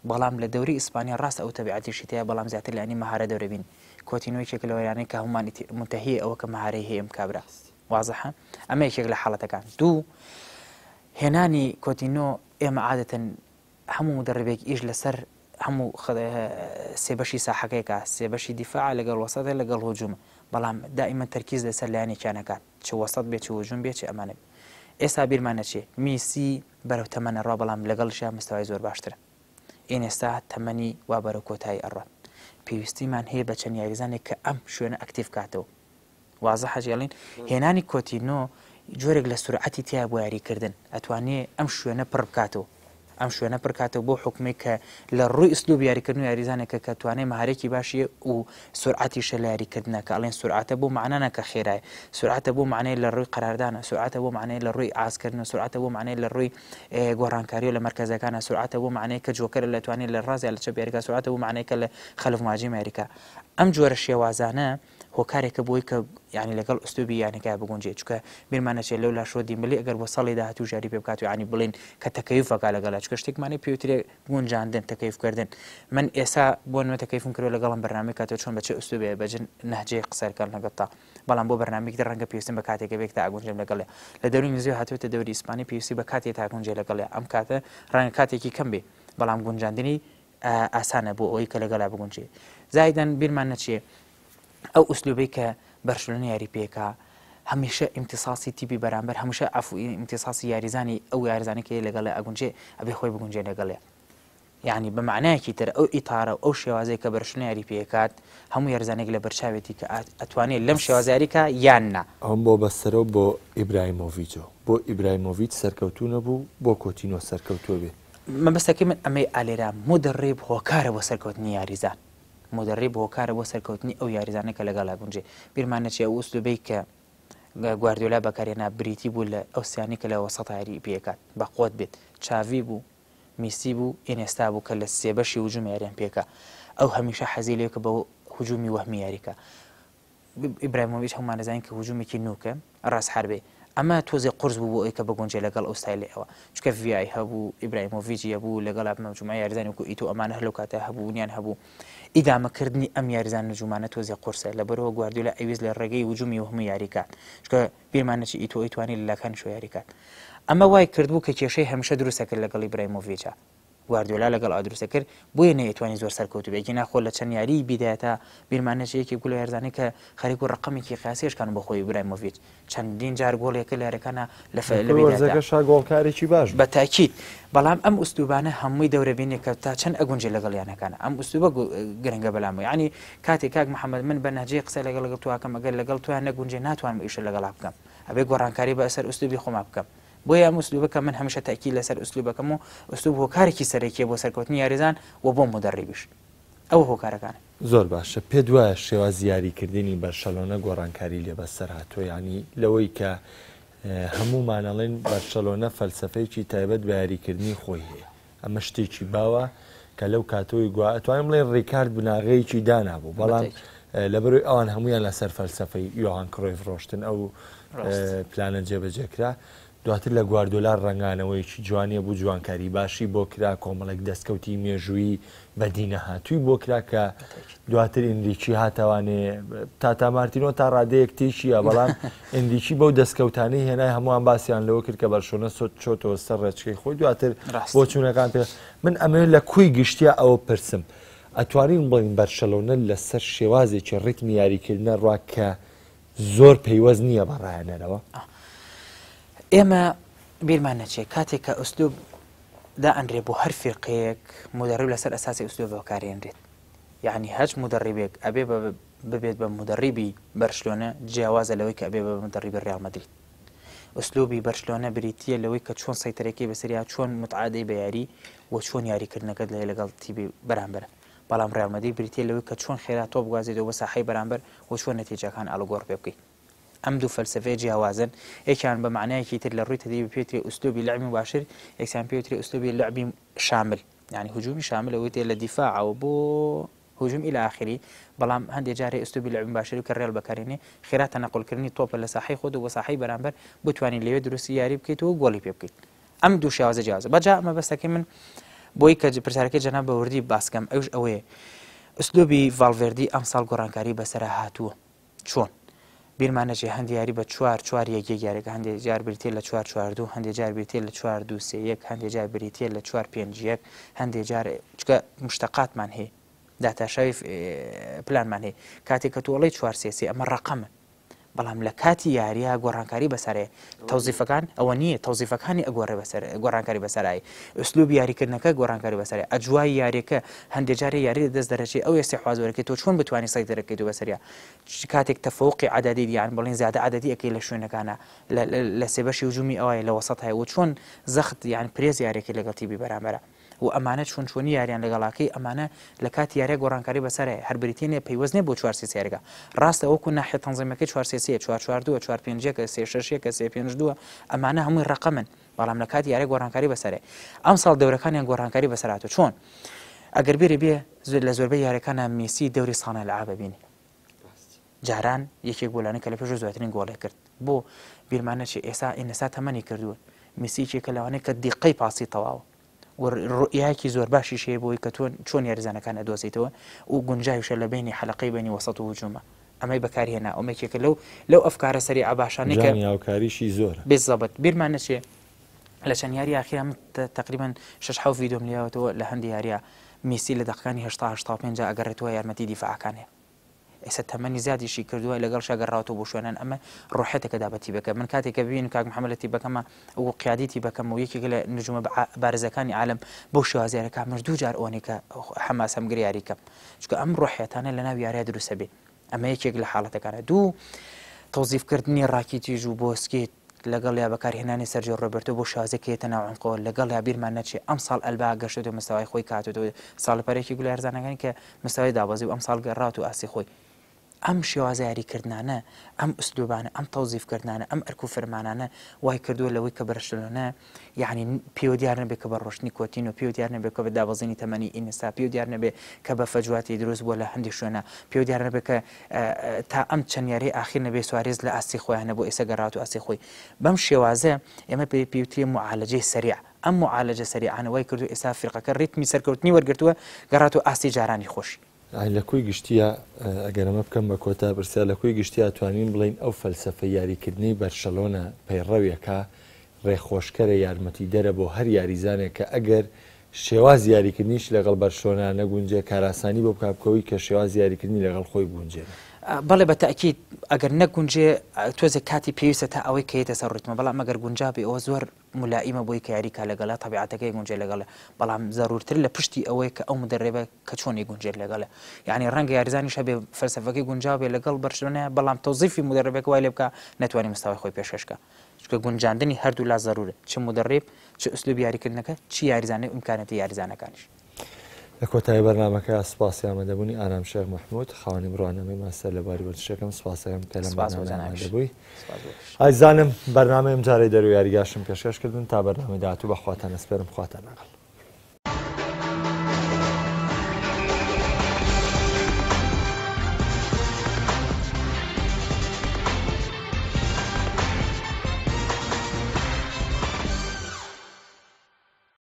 [SPEAKER 2] بەڵام لە دەوری ئیسپانیا ڕاستە ئەو تەبیعەتیشی تایە بەڵام زیاتر لانی مەهارە دەورە بین کۆتینۆ یەکێکە لەو یانەی کە هەمومان منتەهیە ئەوە کە مەهارەی هەیە ئەم کابرا وازحە ئەمە یەکێک لە حاڵەتەکان دوو هێنانی کۆتینۆ ئێمە عادەتەن هەموو مدەڕیبێک ئیش لەسەر هەموو سێ بەشی ساحەکەیکا، سێ بەشی دیفاعە لەگەڵ وەسەتە لەگەڵ هجومە، بەڵام دائیمەن تەرکیز لەسەر لایەنێکیان ئەکات، چ وەسەت بێ چ هجوم بێ چ ئەمانە بێ. ئێستا بیرمان نەچێ میسی بەرەو تەمەن ئەڕوا بەڵام لەگەڵیشا مستەوای زۆر باشترە. ئینێستا تەمەنی وا بەرەو کۆتایی ئەڕوات. پێویستیمان هەیە بە چەند یاریزانێک کە ئەم شوێنە ئەکتیڤ کاتەوە. وازحە جێڵین هێنانی کۆتینۆ جۆرێک لە سورعەتی تیا بۆ یاریکردن ئەتوانێ ئەم شوێنە پڕ بکاتەوە ئەم شوێنە پڕکاتەوە بۆ حکومێک کە لە ڕووی ئسلوب یاریکردن و یاریزانێکە کە توانای مەهارێکی باشی و سرعەتیشە لە یاریکردنە کە ئەڵێن سرعەتە بۆ معنانە کە خێرای سرعەتە بۆ معنای لە ڕووی قەراردانە سرعەتە بۆ معنای لە ڕووی ئازکردن و سرعەتە بۆ معنای لە ڕووی گۆڕانکاری لە مەرکەزەکانە سرعەتە بۆ معنای کە جۆکەرە لە توانێت لە ڕاست یا لە چەپ یاریکا سرعەتە بۆ معنای کە لە خەلف مهاجم یاریکا ئەم جۆرە شێوازانە هۆکارێکە بۆی کە یانی لەگەڵ ئوسلوبی یانەکە بگونجێ چونکە بیرمان نەچێت لەو لاشەوە دیمبلی ئەگەر بۆ ساڵی داهاتوو یاری پێ بکات و یانی بڵین کە تەکەیفەکە لەگەڵ چونکە شتێکمانی پێوترێ گونجاندن تەکەیفکردن من ئێسا بۆ نمە تەکەیفم کردوە لەگەڵم بەرنامەی کاتەوە چۆن بە چه ئوسلوبێ بە جن نەهجەی قسەکەن لەگەڵ تا بەڵام بۆ بەرنامەیەکی تر ڕەنگە پێویستم بە کاتێکە بێت تا ئەگونجێم لەگەڵێ لە دەوری ئینگلیزی هاتوێتە دەوری ئیسپانی پێویستی بە کاتێ تا گونجێ لەگەڵێ ئەم کاتە ڕەنگە کاتێکی کەم بێ بەڵام گونجاندنی ئاسانە بۆ ئەوەی کە لەگەڵا بگونجێ زایدەن بیرمان نەچێ ئەو ئوسلوبەی کە بەرشلۆنە یاری پێکا هەمیشە ئیمتیساسی تیپی بەرامبەر هەمیشە عەفو ئیمتیساسی یاریزانی ئەو یاریزانی کە لەگەڵ ئەگونجێ ئەبێ خۆی بگونجێ لەگەڵێ یعنی بە معنایەکی تر ئەو ئیتارە و ئەو شێوازەی کە بەرشلۆنە یاری پێکات هەموو یاریزانێک لە بەرچاوێتی کە ئەتوانێت لەم شێوازیاریکە یان نا.
[SPEAKER 1] ئەوم بۆ بەسەرەوە بۆ ئیبراهیمۆڤیچەوە بۆ ئیبراهیمۆڤیچ سەرکەوتوو نەبوو بۆ کۆتینۆ سەرکەوتووە بێ.
[SPEAKER 2] مەبەستەکەی من ئەمەی ئالێرا مودەڕیب هۆکارە بۆ سەرکەوتنی یاریزان. مودەڕیب هۆکارە بۆ سەرکەوتنی ئەو یاریزانە کە لەگەڵا گونجێ. بیرمان نەچێ ئەو ئوسلوبەی کە گواردیۆلا بەکارهێنا بریتی بوو لە ئەو سیانەی کە لە وەسەتا یاری پێکات بە قوت بێت. چاڤی بوو، میسی بوو، ئینێستا بوو کە لە سێ بەشی هجوم یاریان پێکا. ئەو هەمیشە حەزی لێ کە بە هجومی وەهمی یاریکا. ئیبراهیمۆڤیچ هەموومان دەزانین کە هجومێکی نوکە ڕاست حربەی ئەمە تۆزێ قورس بوو بۆ ئەوەی کە بگونجێ لەگەڵ ئەو ستایلەی ئەوە چونکە ڤیای هەبوو ئیبراهیمۆڤیچ هەبوو لەگەڵ مەجموعە یاریزانی وەکو ئیتۆ ئەمانە هەر لەو کاتە هەبوونیان هەبوو ئیدامەکردنی ئەم یاریزان نجومانە تۆزێ قورسە لەبەرەوە گواردیۆلا ئەویست لە ڕێگەی هجومی وەهمی یاری کات چونکە بیرمان نەچی ئیتۆ ئەیتوانی لە لاکانیشەوە یاری کات ئەمە وای کردبوو کە کێشەی هەمیشە دروستە کرد لەگەڵ ئیبراهیمۆڤیچا گواردیۆلا لەگەڵ ئەوە دروستە کرد بۆیە نەیتوانی زۆر سەرکەوتوو بێت گینا خۆ لە چەند یاریی بیدایەتا بیرمان نەچێت یەکێک بوو لە یاریزانانی کە خەریک بوو ڕەقەمێکی قیاسی شکان بۆ خۆی ئیبراهیمۆڤیچ چەندین جار گۆڵێک کرد لە یاریەکانا لە ف- لە بیدایەتا
[SPEAKER 1] وەرزەکەشا گۆڵکارێکی باش
[SPEAKER 2] بوو. بە تاکید بەڵام ئەم ئوسلوبانە هەمووی دەورە بینێ کە تا چەند ئەگونجێ لەگەڵ یانەکانە ئەم ئوسلوبە گرنگە بەلامەوە یعنی کاتێک کاک محەممەد من بە نەهجەی قسە لەگەڵ لەگەڵ تۆ ئەکەم ئەگەر لەگەڵ تۆیان نەگونجێ ناتوانم ئیشە لەگەڵا بکەم ئەبێ گۆڕانکاری بە سەر ئوسلوبی خۆما بکەم بۆیە ئەم ئوسلوبە کە من هەمیشە تەئکید لەسەر ئوسلوبەکەم و ئوسلوب هۆکارێکی سەرەکیە بۆ سەرکەوتنی یاریزان و بۆ مودەڕیبیش ئەوە هۆکارەکانە.
[SPEAKER 1] زۆر باشە پێت وایە شێوازی یاریکردنی بەرشەلۆنە گۆڕانکاری لێ بەسەر هاتووە یانی لەوەی کە هەموومان ئەڵێن بەرشەلۆنە فەلسەفەیەکی تایبەت بە یاریکردنی خۆی هەیە ئەمە شتێکی باوە کە لەو کاتەوەی گوا ئەتوانم بڵێن ڕیکارد بناغەیەکی دانابوو بەڵام لەبەرەوەی ئەوان هەمویان لەسەر فەلسەفەی یۆهان کرۆیف ڕۆشتن ئەو پلانە جێبەجێکرا دواتر لە گواردۆلا ڕەنگانەوەیەکی جوانیە بوو جوانکاری باشی بۆ کرا کۆمەڵێک دەستکەوتی مێژوویی بەدینەهاتووی بۆ کرا کە دواتر ئینریکی هاتەوانێ تاتا مارتینۆ تا ڕادەیەک تێکیە بەڵام ئینریکی بەو دەستکەوتانەی هێنای هەمووان باسییان لەوە کرد کە بەرشۆنە سۆت چۆتەوە سەر ڕێچکەی خۆی دواتر بۆ چوونەکان پێ من ئەمەوێت لە کوی گشتیا ئەوە پرسم ئەتوانین بڵین بەرشەلۆنە لەسەر شێوازێکی ڕیتمی یاریکردنە ڕوا کە زۆر پەیوەست نییە بە ڕایەنەرەوە؟
[SPEAKER 2] ئێمە بیرمان نەچێت کاتێک کە ئوسلوب دائەنرێ بۆ هەر فیرقەیەک مدەڕیب لەسەر ئەساسی ئوسلوب بەکارێنرێت یعنی هەچ مدەڕیبێک ئەبێ ببێت بە مدەڕیبی بەرشلۆنە جیاوازە لەوەی کە ئەبێ بە مدەڕیبی ڕیال مەدرید. ئوسلوبی بەرشلۆنە بریتییە لەوەی کە چۆن سەیتەرەکەی بەسەریا چۆن متعادەی بە یاری و چۆن یاریکردنەکەت لە لەگەڵ تیپی بەرامبەر بەڵام ڕیال مەدرید بریتییە لەوەی کە چۆن خێرا تۆپ بگوازیتەوە بۆ ساحەی بەرامبەر و چۆن نەتیجەکان ئاڵوگۆڕ پێ بکەیت. ئەم دوو فەلسەفەیە جیاوازن، یەکیان بە مەعنایەکی تر لە ڕووی تەدریبی پێی وترێ ئوسلوبی لعبی مباشر، یەکیان پێی وترێ ئوسلوبی لعبی شامل، یانی هجومی شامل ئەوەی تێ لە دیفاعەوە بۆ هجوم الی آخری، بەڵام هەندێ جار هەیە ئوسلوبی لعبی مباشر کە ڕیال بەکارێنێ خێرا تەنەقولکردنی تۆپە لە ساحەی خۆت و بۆ ساحەی بەرامبەر بتوانی لەوێ دروستی یاری بکەیت و گۆڵی پێ بکەیت. ئەم دوو شێوازە جیاوازە. بەجا مەبەستەکەی من بۆی کە پرسیارەکەی جەناب بە وردی باس کەم ئەوش ئەوەیە ئوسلوبی ڤاڵڤێردی ئەمساڵ گۆڕانکاری بەسەرا هاتووە. چۆن؟ بیرمان نەچێ هەندێ یاری بە چوار چوار یەک یەک یاریەکە هەندێ جار بریتیە لە چوار چوار دوو هەندێ جار بریتیە لە چوار دوو سێ یەک هەندێ جار بریتیە لە چوار پێنج یەک هەندێ جار چکە مشتەقاتمان هەیە داتاشاوی پلانمان هەیە کاتێک کە تۆڵەی چوار سێ سێ ئەمە ڕقەمە بەڵام لە کاتی یاریە گۆڕانکاری بەسەرێ تەوزیفەکان ئەوە نییە تەوزیفەکانی ئەگۆڕێ بەسەر گۆڕانکاری بەسەرای ئوسلوب یاریکردنەکە گۆڕانکاری بەسەرێ ئەجوای یاریەکە هەندێ جارێ یاری لە دەست دەرەچێ ئەو ئێستیحواز وەرەکەی تۆ چۆن بتوانی سەیتەرەکەیت و بەسەریا کاتێک تەفەوقی عەدەدی یان بڵین زیادە عەدەدی ئەکەی لە شوێنەکانە لە سێبەشی هجومی ئەوای لە وەسەت هەیە و چۆن زەخت یان پرێز یاریەکەی لەگەڵ تیبی بەرامبەرە و ئەمانە چۆن چۆنی یاریان لەگەڵاکەی ئەمانە لە کاتی یاریە گۆڕانکاری بەسەر هەیە هەر بریتی نیە پەیوەست نیە بۆ چوار سێ سێ یاریگا ڕاستە وەکو ناحیە تەنزیمەکەی چوار سێ سێ چوار چوار دووە چوار پێنج یەکە سێ شەش یەکە سێ پێنج دووە ئەمانە هەمووی ڕەقەمن بەڵام لە کاتی یاریە گۆڕانکاری بەسەر هەیە ئەمساڵ دەورەکانیان گۆڕانکاری بەسەر هاتووە چۆن ئەگەر بێرێ بێ لە زۆربەی یاریەکانە میسی دەوری سانە لعابە بینی جاران یەکێک بوو لەوانەی کە لە پێشەوە زۆرترین گۆڵی کرد بۆ بیرمان نەچێ ئێستا ئینستا تەمەنی کردووە میسی یەکێکە لەوانەی کە دیقەی پاسی تەواوە و ڕوئیایەکی زۆر باشیش هەیە بۆی کە تۆ چۆن یاریزانەکان ئەدۆزیتەوە و گونجاویشە لە بینی حەلەقەی بینی وەسەت و هجومە ئەمەی بەکارهێنا ئەمە یەکێکە لەو لەو ئەفکارە سەریعە باشانەی کە
[SPEAKER 1] جانی هاوکاریشی زۆرە.
[SPEAKER 2] بالضبط بیرمان نەچێ لە چەند یاری ئاخیرا من تقریبا شەش حەوت ڤیدیۆم لێیاوەتەوە لە هەندی یاریە میسی لە دەقەکانی هەشتا هەشتا و پێنج ئەگەڕێتەوە یارمەتی دیفاعەکان هەیە ئێستا تەمەنی زیادیشی کردووە لەگەڵشا گەڕاوەتەوە بۆ شوێنان ئەمە ڕۆحێتەکە دا بە تیبەکە من کاتێک کە ببینم کاک محەممەد لە تیبەکەمە وەکو قیادی تیبەکەم و یەکێک لە نجومە بارزەکانی عالم بەو شێوازە یاریەکە منش دوو جار ئەوەنەی کە حەماسەم گرێ یاری کەم چونکە ئەم ڕۆحیەتانە لەناو یاریە دروستە بێ ئەمە یەکێک لە حاڵەتەکانە دوو تەوزیفکردنی ڕاکیتیژ و بۆسکیت لەگەڵیا بەکارهێنانی سەرجیۆ ڕۆبێرتۆ بۆ شێوازێک کە یەتە ناو عەمقەوە لەگەڵیا بیرمان نەچێ ئەمساڵ ئەلبا گەشتۆتە مستەوای خۆی کە هاتۆتەوە ساڵی پار یەکێک بوو لە یارزانەکانی کە مستەوای دابەزی و ئەمساڵ گەڕاوەتەوە ئاستی خۆی ئەم شێوازە یاریکردنانە ئەم ئوسلوبانە ئەم تەوزیفکردنانە ئەم ئەرک و فرمانانە وای کردووە لەوەی کە بەرشلۆنە یعنی پێوە دیار نەبێت کە بە ڕۆشتنی کۆتینۆ پێوە دیار نەبێت کە بە دابەزینی تەمەنی ئینستا پێوە دیار نەبێت کە بە فەجواتی دروست بووە لە هەندێک شوێنە پێوە دیار نەبێت کە تا ئەم چەند یاریەی ئاخیر نەبێ سوارێز لە ئاستی خۆیان نەبوو ئێستا گەڕاوەتەوە ئاستی خۆی بەم شێوازە ئێمە پێی پێوترێ معالەجەی سەریع ئەم معالەجە سەریعانە وای کردو ئێستا فیرقەکە ڕیتمی سەرکەوتنی وەرگرتووە گەڕاتەوە ئاستی جارانی خۆشی.
[SPEAKER 1] لە کۆی گشتیا ئەگەر ئەمە بکەم بە کۆتا پرسیار لە کۆی گشتیا توانین بڵێین ئەو فەلسەفە یاریکردنەی بەرشەلۆنە پەیڕەویەکا ڕێخۆشکەرە یارمەتیدەرە بۆ هەر یاریزانێک کە ئەگەر شێوازی یاریکردنیش لەگەڵ بەرشلۆنە نەگونجێ کارئاسانی بۆ بکا بکەوەی کە شێوازی یاریکردنی لەگەڵ خۆی بگونجێنێ.
[SPEAKER 2] بەڵێ بە تەئکید ئەگەر نەگونجێ تۆزێک کاتی پێویستە تا ئەوەی کە یەتە سەر ڕیتمە بەڵام ئەگەر گونجا بێ ئەوە زۆر مولائیمە بۆی کە یاری کا لەگەڵە تەبیعەتەکەی گونجێ لەگەڵە بەڵام زەرورتر لە پشتی ئەوەیە کە ئەو مدەربە کە چۆن ئەیگونجێت لەگەڵە یعنی ڕەنگە یاریزانیش هەبێ فەلسەفەکەی گونجاو بێ لەگەڵ بەرشلۆنە بەڵام تەوزیفی مدەربەکە وای لێ بکا نەتوانی مستەوای خۆی پێشکەش کا چونکە گونجاندنی هەردوو لا زەرورە چ مدەڕیب چ ئوسلوبی یاریکردنەکە چ یاریزانانی و ئیمکانیاتی یاریزانەکانیش.
[SPEAKER 1] لە کۆتایی بەرنامەکە سوپاسی ئامادەبوونی ئارام شێخ مەحمود خاوەنی بڕوانامەی ماستەر لە بواری وەرزشەکەم سوپاس دەکەم کە لەم
[SPEAKER 2] سوپاس بۆ
[SPEAKER 1] بەرنامەیە
[SPEAKER 2] جەنابیش.
[SPEAKER 1] ئامادەبووی.
[SPEAKER 2] سوپاس بۆ تۆش.
[SPEAKER 1] ئازیزانم بەرنامەی ئەمجارەی دەرەوەی یاریگاشم پێشکەش کردن تا بەرنامەی داهاتوو بە خواتان ئەسپێرم خواتان لەگەڵ.